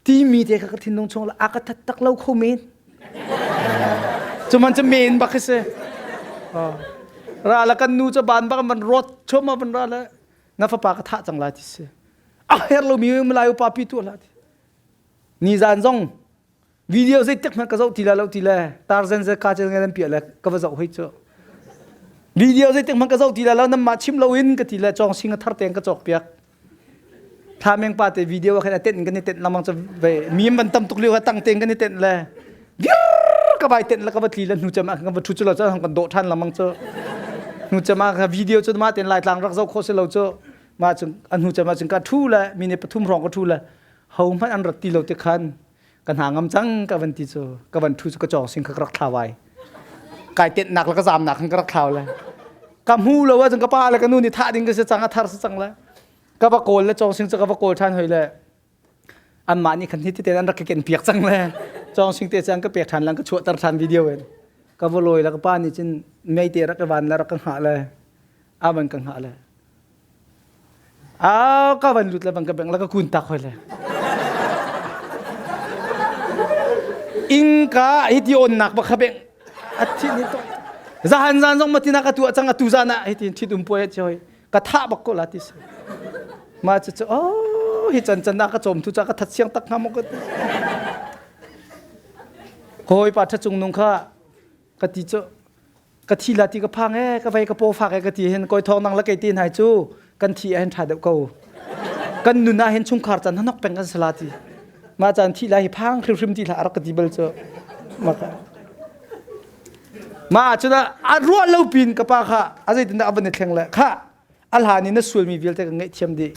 Timi te kha ka thinlung chung a ka that tak lo kho men. Cuman cu men bak hi si. Ra la kan nu cu ban bak van rot chom van ra le na fapa ka thah cang lai ti si. A her lo mi malai upa pi tu la ti. Ni zan zong video zeitik hmanh ka zoh ti la lo ti le Tarzan ze ka chel ngai nan piah le ka va zoh hoi cu. Video zeitik hmanh ka zoh ti la lo nan mah chim lo in ka ti le chong sing a thar tein ka cawk piak. Thlameng pa te video ah khan a tenh kan i tenh lengmang cu ve mi van tam tuk lio kha tang tein kan i tenh le vir ka vai tenh le ka va tli le hnu cem ah kan va thu cu lo cu kan dawh than lengmang cu hnu cem ah video cu ma ten lai tlang rak zoh khawh si lo cu ma cung an hnu cem ah cun ka thu le mi ne pathum hrawng ka thu le ho hmanh an rat ti lo te khan ka hna ngam cang ka van ti cu ka van thu cu ka cawng sing kha ka rak thlau ai kai tenh nak le ka zam nak khan ka rak thlau le ka hmu lo ah cun ka pa le ka nu nih thah ding ka si cang a thar si cang le ka va kawl le cawng sing cu ka va kawl ṭhan hoi le anmah nih khan hi ti an rak ka ken piak cang le cawng sing te cang ka pek ṭhan lang ka chuahter ṭhan video in ka va lawi le ka pa nih cun mei te rak ka van le rak ka hngah le a van ka hngah le a ka van lut le van ka beng le ka kun tak hoi le ingka hi ti onnak ba kha beng a thi ni to zahan zan zong matina ka tu cang atu zan ah hi tin thit um puai che hoi ka thah bak ko la ti si ma chu chu oh. Hi can can ah ka cawm tu ca ka that siang tak hnga maw ka ti. Hawi pa tha cung nung kha ka ti cu ka thi la ti ka phang e ka vei ka paw fak e ka ti hin koi thong nang la kei tin hai cu kan thi ah hin tha deuh ko kan nun ah hin chungkhar chan hanok peng kan sala ti ma chan thi la hi phang hrimhrim ti la arak ka ti bal cu ma ma cu da a ruah lo pin ka pa kha a zeitin dah a van i thleng le kha a hlan in na sualmi vialte ka ngaihthiam dih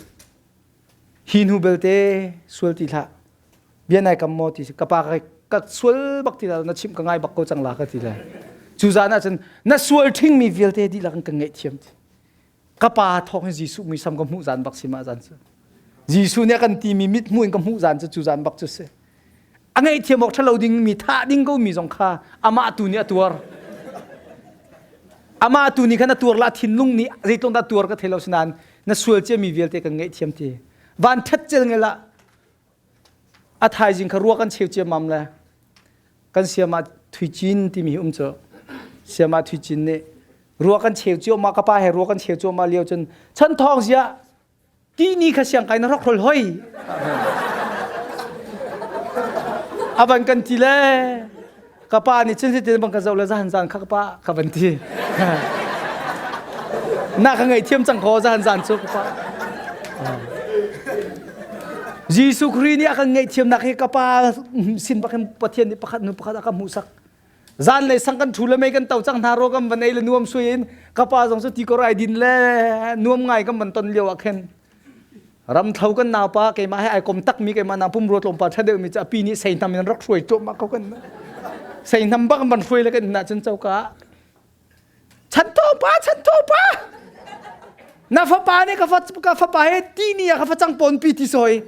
hi hnu belte sual ti hlah bia nai kam maw ti ka pa ka ka sual bak ti la na chimh ka ngai bak ko cang la ka ti le cu zan ah cun na sual ṭhingmi vialte dihlak in ka ngaihthiam ti ka pa thawng hin Jesuh muisam ka hmuh zan bak si mah zan cu Jesuh nih a kan timi mit hmuh in ka hmuh zan cu cu zan bak cu si a ngaihthiam awk ṭhalo ding mi thah ding ko mi zong kha amah tu nih a tuar amah tu nih khan a tuar la thinlung nih zeitluk dah tuar ka thei lo sinain na sual cia mi vialte kan ngaihthiam ti van ṭhat cel ngel ah a thaizing kha rua kan cheu ciammam le kan siamah Thuicin timi hi um cu siamah Thuicin nih rua kan cheu ciammah ka pa he rua kan cheu ciammah lio cun chan thawng zia ti ni kha siang kai na hrok hrol hoi avan kan ti le ka pa nih cun hitin bang ka zoh le zahan zan kha ka pa ka van ti na ka ngaihthiam cang ko zahan zan cu ka pa Jesuh Khrih nih a kan ngaihthiamnak hi ka pa sin bak hin Pathian nih pakhat hnu pakhat a ka hmuhsak zan lei sang kan thu le mei kan to cang hna ro kan van ei le nuam sui in ka pa zong cu ti ko rai din le nuam ngai kan van ton lio ah khin Ramthlo kan naupa keimah he ai kom takmi keimah na pumrua tlawmpal ṭha deuhmi cu a pi nih seihnam in rak hruai cuahmah ko kan seihnam bak van hruai le kan inn ahcun coka ah Chanto pa chanto pa na fapa nih ka fa ka fapa he ti ni ah ka facang pawn pi ti sawi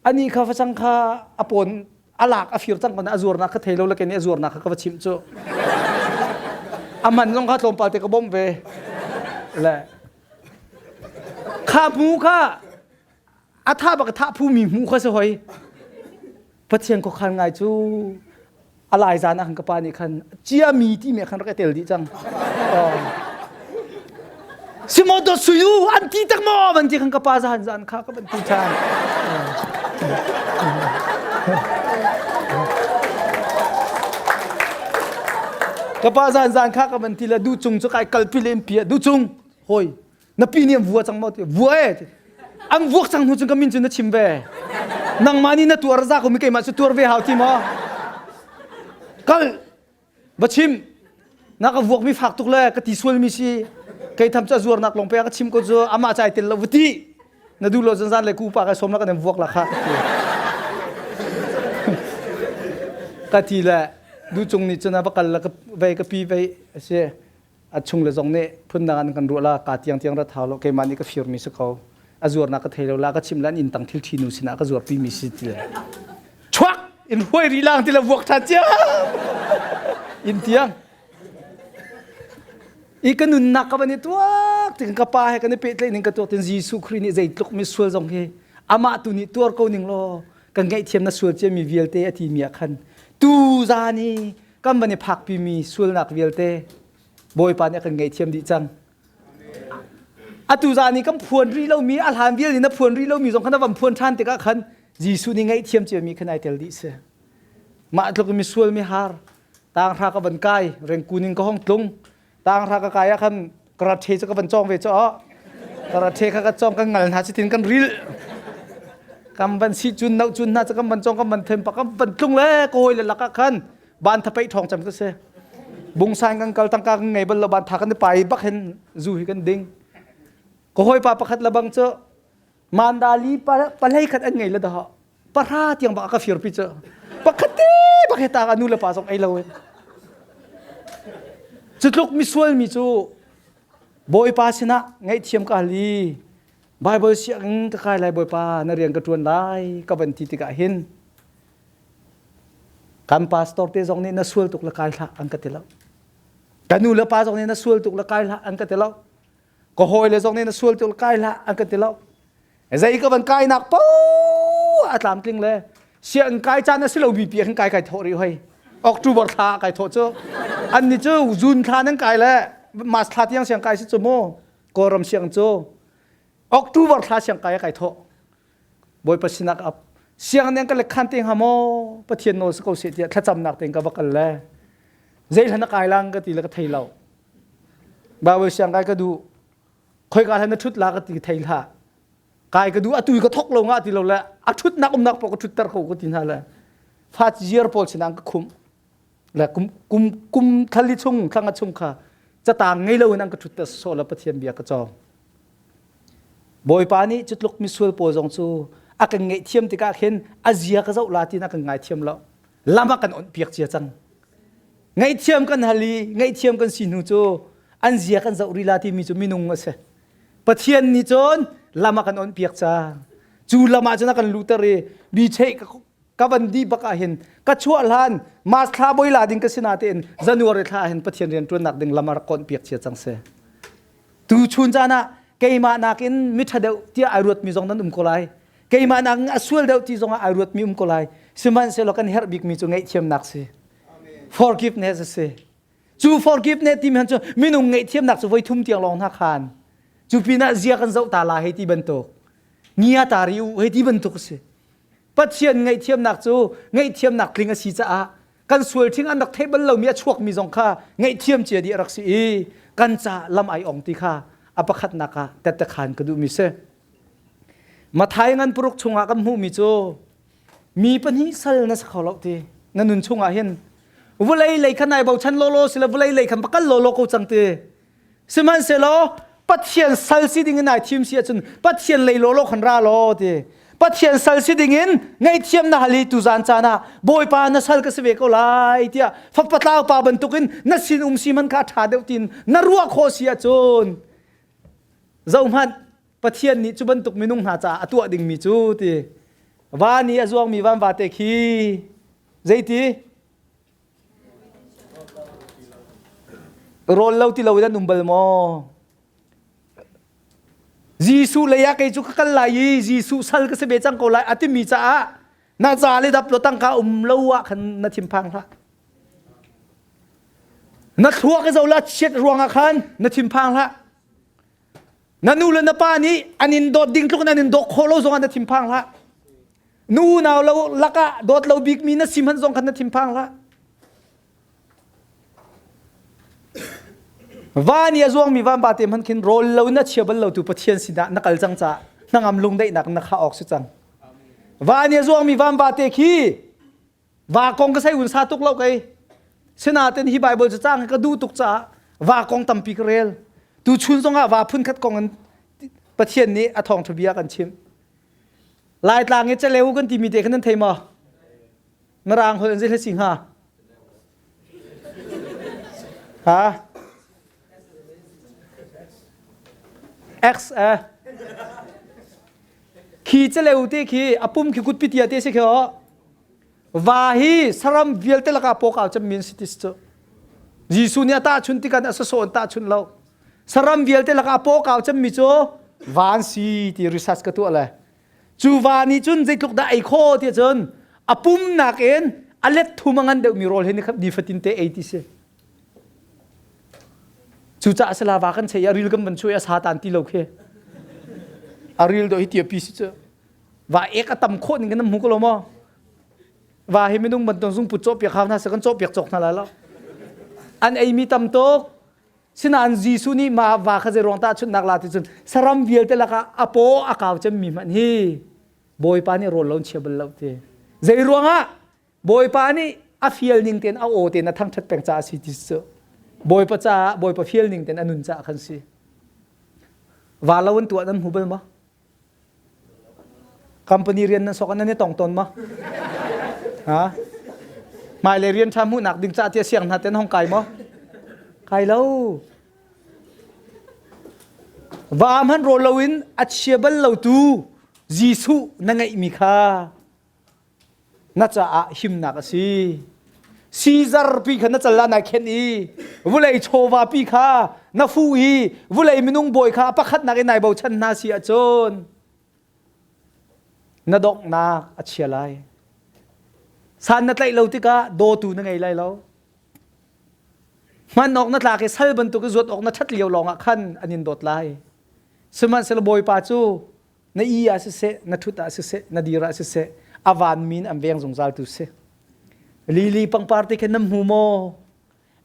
ani kha facang kha a pawn a lak a fir cang ko na a zuarnak kha thei lo le kei nih a zuarnak kha ka va chimh cu a man zong kha tlawmpal te ka bawmh ve le Kha hmu kha a tha bak tha phu mi hmu kha si hoi. Pathian khuakhan ngai cu a lai zan ah khan ka pa nih khan cia mi ti mi khan rak i tel dih cang. Simo dot suyu an ti tak maw van ti khan ka pa zan zan kha ka van ti than. Ka pa zan zan kha ka van ti le du cung cu kai kalpi le in pia du cung hoi na pi nih an vua cang maw ti vua e an vuak cang hnu cun ka min cu na chim ve nangmah nih na tuar za ko mi keimah cu tuar ve hau ti maw kal va chim na ka vuak mi fak tuk le ka ti sual mi si kei tham cu a zuar nak long pe ka chim ko cu amah chai tel lo va ti na du lo zan zan le ku pa ka som la kan vuak la kha ka ti le du cung nih cun a va kal la ka vei ka pi vei a si a chung le zong nih phundang an kan ruah la ka tiang tiang rat hau lo keimah nih ka fir mi si ko a zuarnak ka thei lo la ka chim lan inn tang thil thi nu sinah ka zuar pi mi si ti le chuak in huai ri lang ti le vuak than cia in tiang i ka nunnak ka van i tuak tin ka pa he kan i pehtlaih ning ka tuak tin Jesuh Khrih nih zeitluk mi sual zong hi amah tu nih tuar ko ning law kan ngaihthiam na sual cia mi vialte a ti mi ah khan tu zan i kan van i phakpimi sualnak vialte Bawipa nih a kan ngaihthiam dih cang. Atu zan i kan phuan rih lomi a hlan vial in na phuan rih lomi zong kha na van phuan ṭhan tikah khan Jesuh nih ngaihthiam ciami khan ai tel dih si. Mah tluk in misual mi har tanghra ka van kai rengkun in ka hong tlung tanghra ka kai ah khan karate cu ka van cawng ve caw karate kha ka cawng kan ngal hna cutin kan ril kan van si cun no cun hna cu kan van cawng kan van them pa kan van tlung le ka hawi le lakah khan ban thapeih ṭhawng cem ka si bungsan kan kal tangka kan ngei bal lo ban tha kan i pai bak hin zu hi kan ding ka hawipa pakhat le bang cu mandali palei khat an ngei le dah pahra tiang bak ka fir pi cu pakhat te bak he ta ka nu le pa zong ei lo in cu tluk misual mi cu bawipa sinah ngaihthiam ka hal i Bible sianginn ka kai lai bawipa na rian ka ṭuan lai ka van ti tikah hin Kan pastor te zong nih na sual tuk le kai hlah an ka ti lo. Ka nu le pa zong nih na sual tuk le kai hlah an ka ti lo. Ka hawi le zong nih na sual tuk le kai hlah an ka ti lo. Zei ka van kai nak po a tlamtling le sianginn kai caan a si lo mi pi khan kai kai thawh rih hoi. October thla kai thawh cu. An ni cu June thla nan kai le March thla tiang siang kai si cu mu. Kawlram siang cu October thla siang kai kai thawh. Bawipa sinah ka ap. Siang neng ka le khan te hnga maw Pathian nawl si ko seh tiah thlacamnak tein ka va kal le zei hlan a kai lang ka ti le ka thei lo. Bible siang kai ka duh. Khoika hlan na ṭhut la ka ti thei hlah. Kai ka duh atu ka thok lo nga ti lo le a ṭhutnak umnak paoh ka ṭhutter ko ka ti hna le fa ziar pawl sinah an ka khumh. Le kum kum kum thali chung thlanga chung kha catang ngei lo in an ka ṭhutter sawh le Pathian bia ka cawng. Bawipa nih cutluk misual pawl zong cu a kan ngaihthiam tikah khin a zia ka zoh la tiin a kan ngaithiam lo. Lam a kan onh piak cia cang. Ngaihthiam kan hal i ngaihthiam kan si hnu cu an zia kan zoh rih la timi cu minung a si. Pathian nih cun lam a kan onh piak cang. Cu lam ah cun a kan luhter i bi cheih ka van dih bak ah hin ka chuah hlan Mars thla boi la ding ka si natein January thla ah hin Pathian rian ṭuannak ding lam a rak kawnh piak cia cang si. Tu chun caan ah keimah nakin miṭha deuh tiah ai ruatmi zong nan um ko lai. Keimah nakin a sual deuh ti zongah ai ruatmi um ko lai. Sihmanhsehlaw kan herh bikmi cu ngaihthiamnak si. Forgiveness a si. Cu forgiveness timi han cu minung ngaihthiamnak cu voi thum tiang lawng hna khan. Cu pinah zia kan zoh ta la hei ti bantuk. Ngia ta ri u hei ti bantuk a si. Pathian ngaihthiamnak cu ngaihthiamnak tling a si caah kan sual ṭhing an rak theih bal lomi a chuakmi zong kha ngaihthiam cia dih a rak si i kan ca lam ai ong ti kha a pakhatnak ah tettekhan ka duhmi si. Mathai ngan paruk chungah kan hmuhmi cu mi pahnih sal na si kho lo ti na nun chungah hin vulei lei khan ai bochan lawlaw sila vulei lei khan pakal lawlaw ko cang ti Sihmanhsehlaw Pathian sal si ding in ai thim si ahcun Pathian lei lawlaw khan ra law ti. Pathian sal si ding in ngaihthiam na hal i tuzan caan ah Bawipa na sal ka si ve ko lai tiah fapatlau pa bantukin na sin um si man kha ṭha deuh tiin na ruah khawh si ahcun zohhmanh Pathian nih cu bantuk minung hna caah a tuah dingmi cu ti van i a zuangmi van vate khi zeiti Rawl lo ti lo in an um bal maw? Jesuh lei ah kei cu ka kal lai i Jesuh sal ka si ve cang ko lai a timi caah na za le dap lo tangka um lo ah khan na thinphang hlah. Na thluak i zo la chiat ruangah khan na thinphang hlah. Na nu le na pa nih an in dawt ding tluk in an in dawt khawh lo zongah na thinphang hlah. Nu unau lo lakah dawt lo bikmi na si hmanh zong khan na thinphang hlah. Va nih a zuangmi vanva te hmanh khin rawl lo na chia bal lo tu Pathian sinah na kal cang caah hnangam lungdaihnak na khah awk si cang. Va nih a zuangmi vanva te khi va kong ka sei un sa tuk lo kei. Sinain hi Bible cu cang ka duh tuk caah va kong tampi ka rel. Tu chun zongah va phun khat kong in Pathian nih a thawngṭha bia kan chimh. Laitlang i caleu kan timi te khan nan thei maw? Mirang holh in zei si hnga? Ha? X eh. Khi caleu te khi a pum khi kut pitia te si khi ho. Va hi saram vialte lakah pawk cem min si tis cu. Jesuh nih a tahchun tikan a sasawn tahchun lo. Saram vialte lakah paw cemmi cu van si ti research ka tuah le cu va nih cun zeitluk dah ei kho ti cun a pum nakin a let thum a ngan deuhmi rawl hi ni fatin te ei ti si. Cucaah sala va kan chei a ril kan van chuai a sa tan ti lo khi. A ril do hi tia pi si cu. Va ek a tam khawh ning kan hmu ko lo maw? Va hi minung bantuk zungput cawhpiak hau hna se kan cawhpiak cawk hna lai lo. An eimi tam tuk. Sinain Jesuh nih mah va kha zei ruang tahchunhnak la ti cun saram vialte lakah a paw a kau cemmi hmanh hi Bawipa nih rawl lo in chia bal lo ti. Zei ruangah Bawipa nih a fial ning tein a aw tein a thangṭhat peng caah si ti cu. Bawipa caah Bawipa fial ning tein a nun caah khan si. Va lo an tuah nan hmu bal maw? Company rian nan sok nan i tong tawn ma? Ha? Hmailei rian ṭha hmuhnak ding caah tiah siang hna ten hong kai maw? Kai lo. Va hmanh rawl loin a chia bal lo tu Jesuh na ngeihmi kha na caah himnak a si. Caesar pi kha na cal ah nai khenh i vulei chawva pi kha na fuh i vulei minung bawi kha pakhatnak in nai bochan hna si ahcun na donghnak a chia lai. San na tlaih lo tikah dawtu na ngei lai lo. Hman awk na tlak i sal bantuk i zuat awk na ṭhat lio lawngah khan an in dawt lai. Sihmanhsehlaw Bawipa cu. Na i ah siseh, na ṭhut ah siseh, na dir ah siseh, a vanmi in an veng zungzal tu si. Lili pangpar te khin nan hmu maw?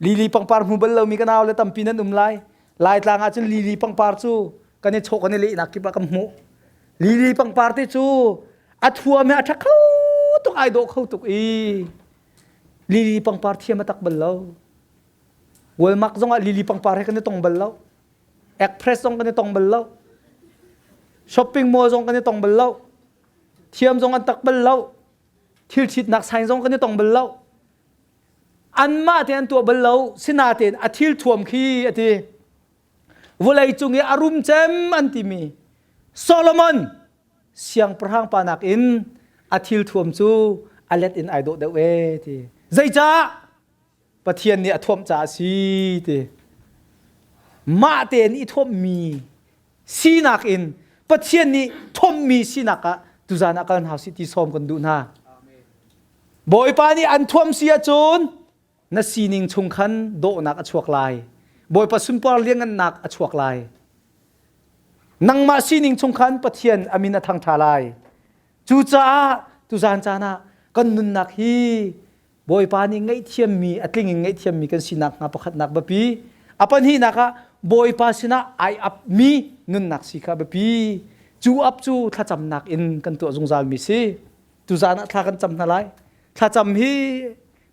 Lili pangpar hmu bal lomi ka nau le tampi nan um lai. Laitlang ah cun lili pangpar cu kan i chawh kan i lehnak kip ah kan hmuh. Lili pangpar te cu a thuam he a ṭha kho tuk ai dawh kho tuk i lili pangpar thiam a tak bal lo. Walmark zong ah lili pangpar he kan i tong bal lo. Express zong kan i tong bal lo. Shopping mall zong kan i tong bal lo. Thiam zong an tak bal lo. Thil ṭhitnak sign zong kan i tong bal lo. Anmah te an tuah bal lo. Sinain a thil thuam khi a ti. Vawlei cung i a rum cem an timi Solomon siangpahrang pa nakin a thil thuam cu a let in ai dawh deuh ee ti. Zeicah? Pathian nih a thuamh caah a si ti. Mah tein i thuamhmi sinak in Pathian nih thuamhmi sinak ah tuzan ah kal hna usih ti sawm kan duh hna. Bawipa nih an thuam si ahcun na sining chung khan dawhnak a chuak lai. Bawipa sunpar liangngannak a chuak lai. Nangmah sining chung khan Pathian a min a thang ṭha lai. Cucaah tuzan caan ah kan nunnak hi Bawipa nih ngaihthiammi a tling in ngaihthiammi kan sinak hnga pakhatnak biapi. A pahnihnak ah Bawipa sinah ai apmi nunnak si kha biapi. Cu ap cu thlacamnak in kan tuah zungzalmi si. Tuzan ah thla kan cam hna lai. Thlacam hi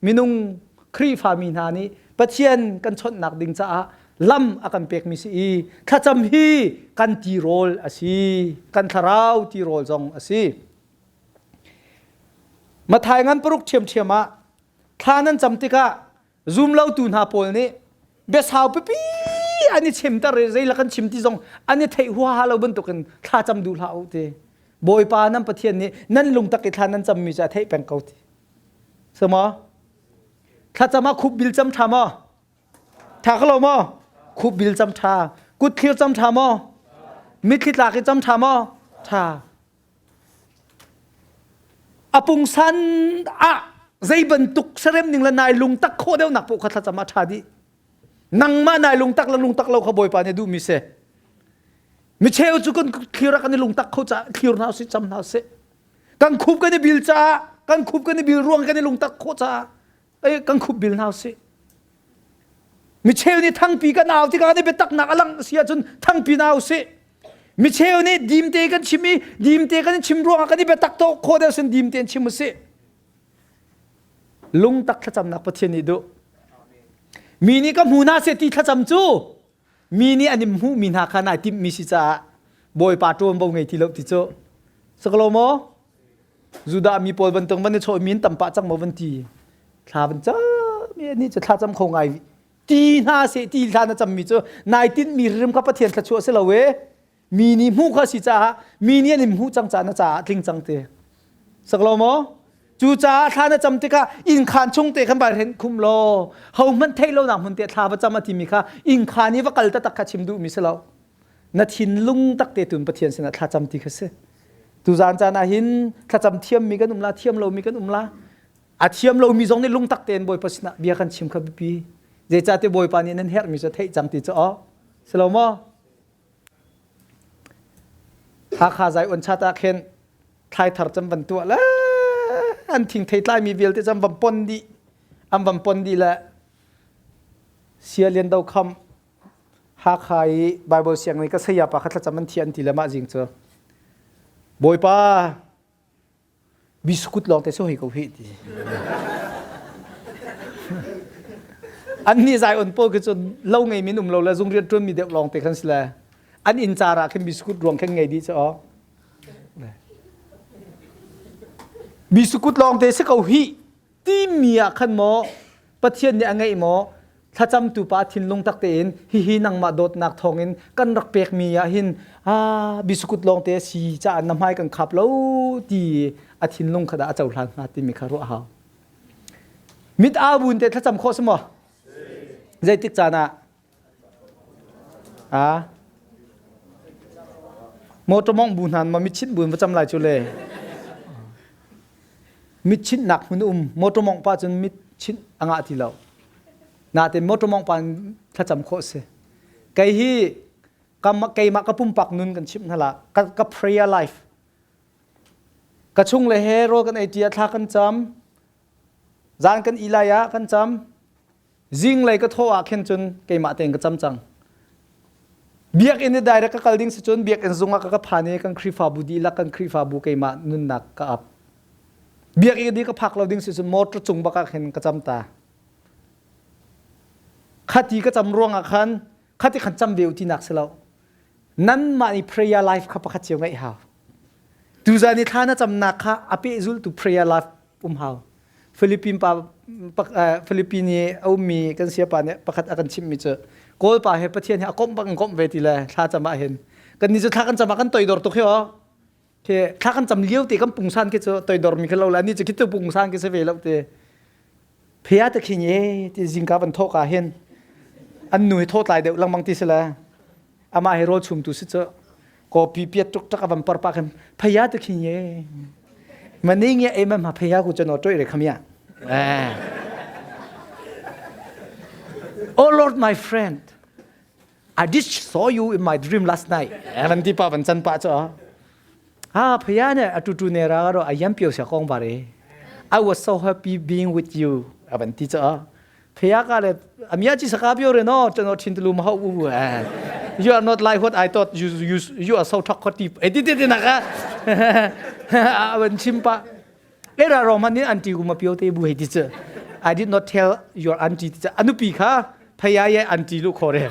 minung Khrihfami hna nih Pathian kan chawnhnak ding caah lam a kan pekmi si i thlacam hi kan tirawl a si. Kan thlarau tirawl zong a si. Mathai ngan paruk ṭhiamṭhiam ah thla nan cam tikah zumlotu hna pawl nih biasau pipi an i chimter i zeila kan chim ti zong an i theih huaha lo bantukin thla cam duh hlah u ti. Bawipa nan Pathian nih nan lungtak i thla nan cammi cu a theih peng ko ti. Samaw? Thlacam ah khup bil cam ṭha maw? Ṭha ko lo maw? Khup bil cam ṭha. Kut thlir cam ṭha maw? Mitthli tlak i cam ṭha maw? Ṭha. A pungsan ah zei bantuk serem ning le nai lungtak khawh deuhnak paoh kha thlacam ah ṭha dih. Nangmah nai lungtak le lungtak lo kha Bawipa nih duhmi si. Micheu cu kan thlir ah kan i lungtak kho caah thlir hna usih cam hna usih. Kan khup kan i bil caah kan khup kan i bil ruang kan i lungtak khawh caah kan khup bil hna usih. Micheu nih thangpi kan au tikah kan i biataknak a langh si ahcun thangpi hna usih. Micheu nih dimte kan chim i dimte kan chim ruangah kan i biatak to khawh deuh sin dimte in chim usih. Lungtak thlacamnak Pathian nih duh. Mi nih ka hmu hna seh ti thlacam cu mi nih an in hmuhmi hna kha nai timhmi si caah Bawipa ṭuanvo ngei ti lo ti cu. Sakalo maw? Judah mi pawl bantuk van i chawh mi in tam pah cang maw van ti thla van cam i ni cu thla cam kho ngai ti hna seh ti thla na cam mi cu nai tinh mi rim kha Pathian thluachuah si lo e mi nih hmuh kha si caah mi nih an in hmuh cang caah na caah tling cang te sak lo maw cu caah thla na cam tikah inn khaan chung te khan vai hren khum law ho hmanh theih lo nak hmun te thla va cam a ti mi kha inn khaan i va kal taktak kha chim duh mi si lo na thinlung tak te tun Pathian sinah thlacam ti kha si. Tuzaan caan ah hin thlacam thiammi kan um la, thiam lomi kan um la. A thiam lomi zong nih lungtak tein Bawipa sinah bia kan chim kha biapi. Zeicahtiah Bawipa nih nan herhmi cu theih cang ti cu aw. Si lo maw? Hakha zai on chat ah khin thlai thar cam van tuah le an thing thei tlai mi vialte cam van pon dih an van pon dih le sia lian do kham Hakha i Baibal sianginn ka saya pa kha thlacam an thi an ti le mah zing cu Bawipa biskut lawng te so hei ko hi ti. An nih zai on pawl khi cu lo ngei min um lo le zung rian ṭuan mi deuh lawng te khan si le an inn car ah khin biskut ruang khin ngei dih cu aw. Biskut lawng te si ko hi timi ah khan maw Pathian nih a ngeih maw thlacamtu pa thinlung tak tein hihi nangmah dawtnak thawngin kan rak pekmi ah hin ah bisukut lawng te si caah na hmai kan khap lo ti a thinlung kha dah a cohlan hnga timi kha ruah hau mit au bun te thlacam khawh si maw zeitik caan ah A motor mong bu hna ma mitchinh bu in va cam lai cu le mitchinhnak hmun um motor mong pa cun mitchinh a ngah ti lo natin motor mong pa in thlacam khawh si kei hi. Keimah ka pumpak nun kan chimh hna la. Ka prayer life. Ka chung le he rawl kan ei ṭi ah thla kan cam. Zan kan i lai ah kan cam. Zinglei ka thawh ah khin cun keimah tein ka cam cang. Biakinn i direct ka kal ding si cun biakinn zung ah ka ka phan i kan Khrihfabu dihlak kan Khrihfabu keimah nunnak ka ap. Biakinn i ka phak lo ding si cun motor cung bak ah khin ka cam ta. Khati ka cam ruang ah khan khati khan cam ve u tinak si lo. Nanmah nih prayer life kha pakhat cio ngeih hau. Tuzan i thla na camnak kha a pehzultu prayer life um hau. Philippine pa Philippine i a ummi kan siapa nih pakhat a kan chimhmi cu Kawl pa he Pathian he a komh bak in komh ve ti le thla cam ah hin kan ni cu thla kan cam ah kan toidor tuk hi aw khi thla kan cam lio te kan pungsan khi cu toidor mi khi lo le ani cu khi tu pungsan khi si ve lo te phia te khin ye ti zingka van thawk ah hin an nu hi thaw tlai deuh lengmang ti si le amah hi rawl chum tu si cu kopi piat tuk tak avan par pa khin phaya te khin ye mani nge e ma phaya ku chano toi re khamia Oh Lord my friend I just saw you in my dream last night avan ti pa van chan pa cho ha phaya ne atu tu ne ra ro ayam pio sia kong bare I was so happy being with you avan ti cho ဖះကလည်းအမြတ်ကြီးစကားပြောရနော်ကျွန်တော်ထင်တယ်လို့မဟုတ်ဘူး You are not like what I thought you you you are so talkative အဲ့ဒီတဲ့နာကအဝန်ချင်းပါအဲ့ဒါတော့မနင်းအန်တီကမပြောသေးဘူးဟဲ့ဒီချ I did not tell your auntie အနုပီခါဖះရဲ့အန်တီလို့ခေါ်တယ်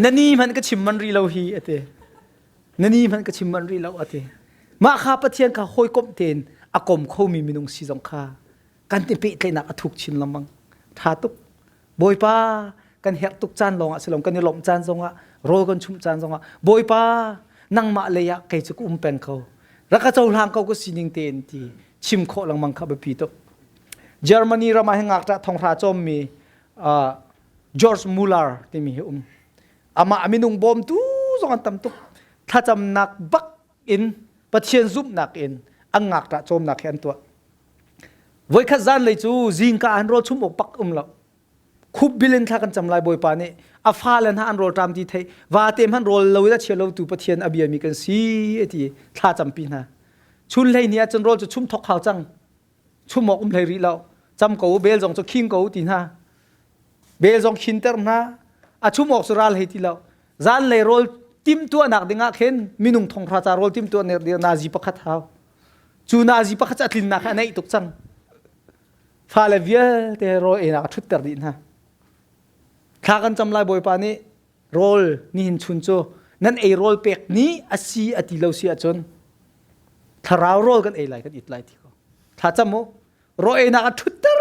နနီမှန်ကချင်မန်ရီလို့ဟီအတဲ့နနီမှန်ကချင်မန်ရီလို့အတဲ့မခါပထຽນခါဟိုยကုမ်တင်အကုမ်ခိုမီမီနုံစီဇုံခါ Kan ti pehtlaihnak a thuk chin lengmang. Tha tuk. Bawipa kan herh tuk caan lawng ah silom kan i lawmh caan zongah rawl kan chumh caan zongah Bawipa nangmah lei ah kei cu ka um peng ko. Rak ka cohlang ko ka sining tein ti chim khawh lengmang kha biapi tuk. Germany ram ah hin ngakṭah thonghra cawmmi George Muller timi hi um. Amah a minung bawmtu zong an tam tuk. Thlacamnak bak in Pathian zumhnak in an ngakṭah cawmnak hi an tuah. Voikhat zanlei cu zingka an rawl chum awk pak um lo. Khup bil in thla kan cam lai Bawipa nih a fale hna an rawl ṭam ti thei vate hmanh rawl lo in a chia lo tu Pathian a biami kan si ti thla campi hna. Chun hlei ni ahcun rawl cu chum thok hau cang. Chum awk um hlei rih lo. Cam ko bel zong cu khing ko ti hna. Bel zong khinter hna. A chum awk cu ral hei ti lo. Zanlei rawl timtuahnak dingah khin minung thonghra ca rawl timtuahnak ding nazi pakhat hau. Cu nazi pakhat cu a tlinnak hi a neih tuk cang. Fale vialte rawl einak a ṭhutter dih hna. Thla kan cam lai Bawipa nih rawl nihin chun cu nan ei rawl pek ni a si a ti lo si ahcun thlarau rawl kan ei lai kan it lai ti ko. Thla cam u. Rawl einak a ṭhutter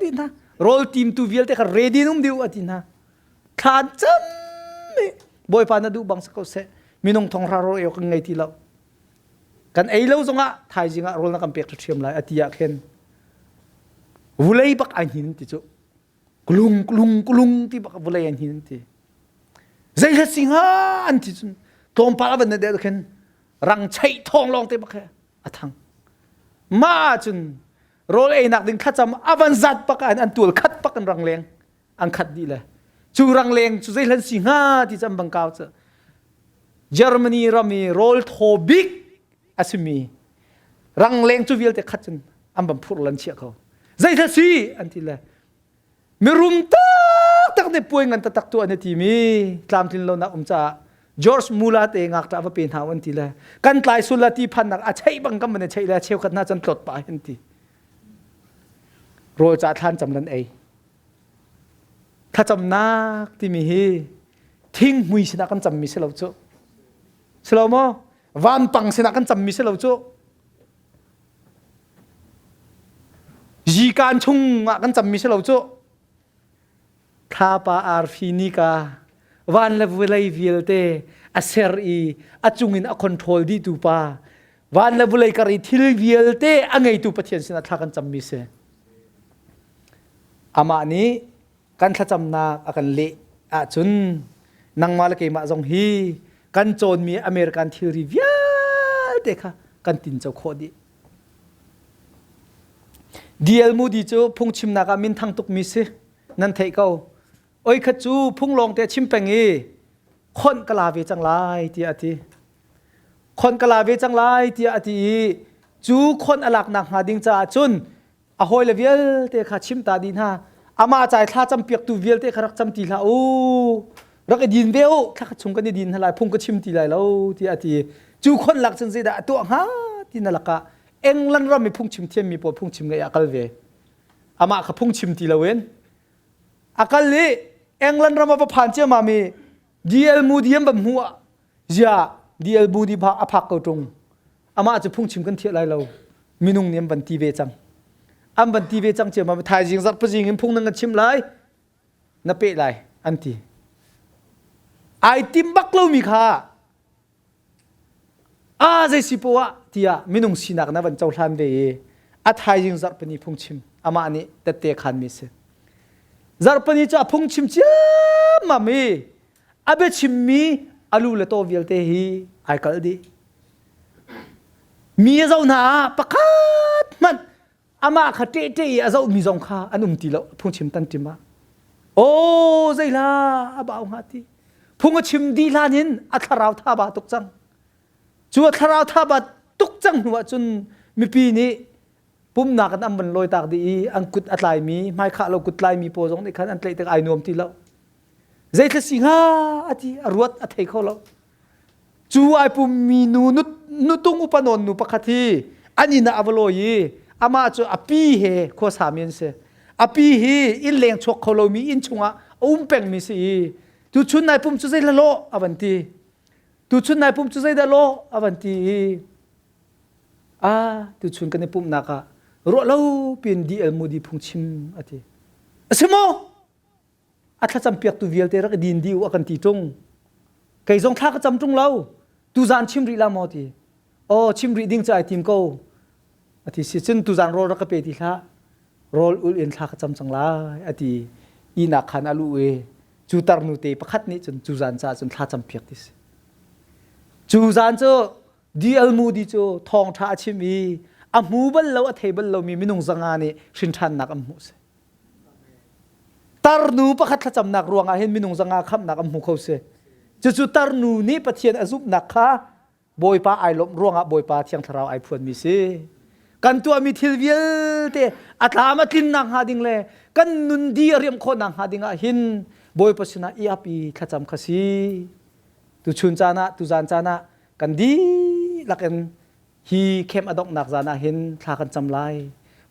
dih hna. Rawl timtu vialte kha ready in um dih u a ti hna. Thla an cam i Bawipa na duh bang si ko seh. Minung thonghra rawl ei awk kan ngei ti lo. Kan ei lo zongah thaizing ah rawl na kan pek ṭhiam lai a ti ah khin vulei bak ai hnin ti cu kulung kulung kulung ti bak vulei an hnin ti zei hlat si hnga an ti cun tlawmpal a van na deh khin rang cheih thawng lawng te bak he a thang ma cun rawl einak ding thlacam a van zat bak ah an tual khat bak an rang leng an khat dih le cu rangleng cu zei hlan si hnga ti cam bang kau cu Germany ram i rawl thaw bik a simi rangleng cu vialte khat cun an ban phurh lan chiah ko zei thla si an ti le mirum tak tak ne puai ngan tak tu an ti mi tlamtlin lo nak um caah George Mula te ngakṭah va pe hna an ti le kan tlai sul la ti phan nak a cheih bang kam man cheih le cheukhat na chan tlot pa an ti rawl ca thlan cam lan ei Thlacamnak timi hi thinghmui sinah kan cammi si lo cu. Si lo maw? Vampang sinah kan cammi si lo cu. Zikan chung ah kan cammi si lo cu. Thlapa arfi nika van le vawlei vialte a ser i a cungin a control dihtu pa van le vawlei kar i thil vialte a ngeitu Pathian sinah thla kan cammi si. Amah nih kan thlacamnak a kan leh ahcun nangmah le keimah zong hi kan cawnmi American thilri vialte kha kan tinco khawh dih. D.L. Moody cu phungchimnak ah minthang tukmi si. Nan theih ko. Oi khat cu phung lawng te chim peng i Khonh ka la ve cang lai tiah a ti. Khonh ka la ve cang lai tiah a ti i cu khonh a laknak hnga ding caah cun a hawile vialte kha chim ta dih hna. Amah cai thla campiaktu vialte kha rak cam ti hlah u. Rak i din ve u. Thla khat chung kan i din hna lai phung ka chim ti lai lo tiah a ti. Cu khonh lak cun zeidah a tuah hnga ti na lakah England ram i phungchim thiammi pawl phungchim ngeih ah kal ve. Amah kha phungchim ti loin a kal i England ram a va phan ciammam i DL Moody an van hmuh ah zia DL Moody a phak ko ṭung. Amah cu phungchim kan thiah lai lo. Minung nih an van ti ve cang. An van ti ve cang ciammam thaizing zarhpazing in phung nan kan chim lai na peh lai an ti. Ai tim bak lomi kha A zei si poah tiah minung sinak na van cohlan ve i a thaizing zarhpini phungchim amah nih tette khanmi si. Zarhpini cu a phungchim ciammam i a biachimmi a lu le taw vialte hi ai kalh dih. Mi a zoh hna ah pakhat hmanh amah kha ṭehṭeh i a zohmi zong kha an um ti lo phungchim tan ṭim ah aw zeihla a bau hnga ti phung a chim dih hlan in a thlarau tha ba tuk cang cu a thlarau tha ba tuk cang hnu ah cun mipi nih pumnak in an van lawi tak dih i an kut a tlaimi hmaikhah lo kut tlaimi pawl zong nih khan an tlaih tik ai nuam ti lo zeithla si hnga a ti a ruat a thei kho lo Cu ai pummi nu nutung upa nawn nu pakhat hi an inn ah a va lawi i amah cu a pi he khuasami an si. A pi hi inn leng chuak kho lomi inn chungah a um pengmi si i tuchun nai pum cu zeidah lawh a van ti. Tuchun nai pum cu zeidah lawh a van ti i a tuchun kan i pumhnak ah ruah lo piin DL Moody phungchim a ti. A si maw? A thlacam piaktu vialte rak i din dih u a kan ti ṭung. Kei zong thla ka cam ṭung lo. Tuzaan chim rih la maw ti. Aw chim rih ding cu ai tim ko. A ti si cun tuzaan rawl rak ka pe ti hlah. Rawl ul in thla ka cam cang lai a ti. Ihnak khan a luh i cu tarnu te pakhat nih cun cu zaan caah cun thla cam piak ti si. Cu zaan cu DL Moody cu thawngṭha a chim i a hmu bal lo a thei bal lomi minung zanga nih hrinṭhannak an hmuh si. Tarnu pakhat thlacamnak ruangah hin minung zanga khamhnak an hmu kho si. Cucu tarnu nih Pathian a zumhnak kha Bawipa ai lawmh ruangah Bawipa Thiang Thlarau ai phuanmi si. Kan tuahmi thil vialte a tlam a tlinnak hnga ding le kan nun di a riam khawhnak hnga ding ah hin Bawipa sinah i ap i thlacam kha si. Tuchun caan ah, tuzaan caan ah kan dihlak in Hi camp a donghnak zan ah hin thla kan cam lai.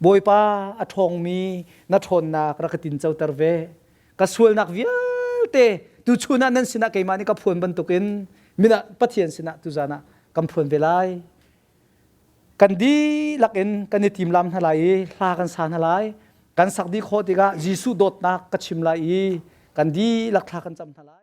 Bawipa a ṭhawngmi na ṭhawnnak rak ka tincoter ve. Ka sualnak vialte tuchun ah nan sinah keimah nih ka phuan bantukin minah Pathian sinah tuzan ah kan phuan ve lai. Kan dihlak in kan i timlam hna lai i hla kan sa hna lai. Kan sak dih khawh tikah Jesuh dawtnak ka chim lai i kan dihlak thla kan cam hna lai.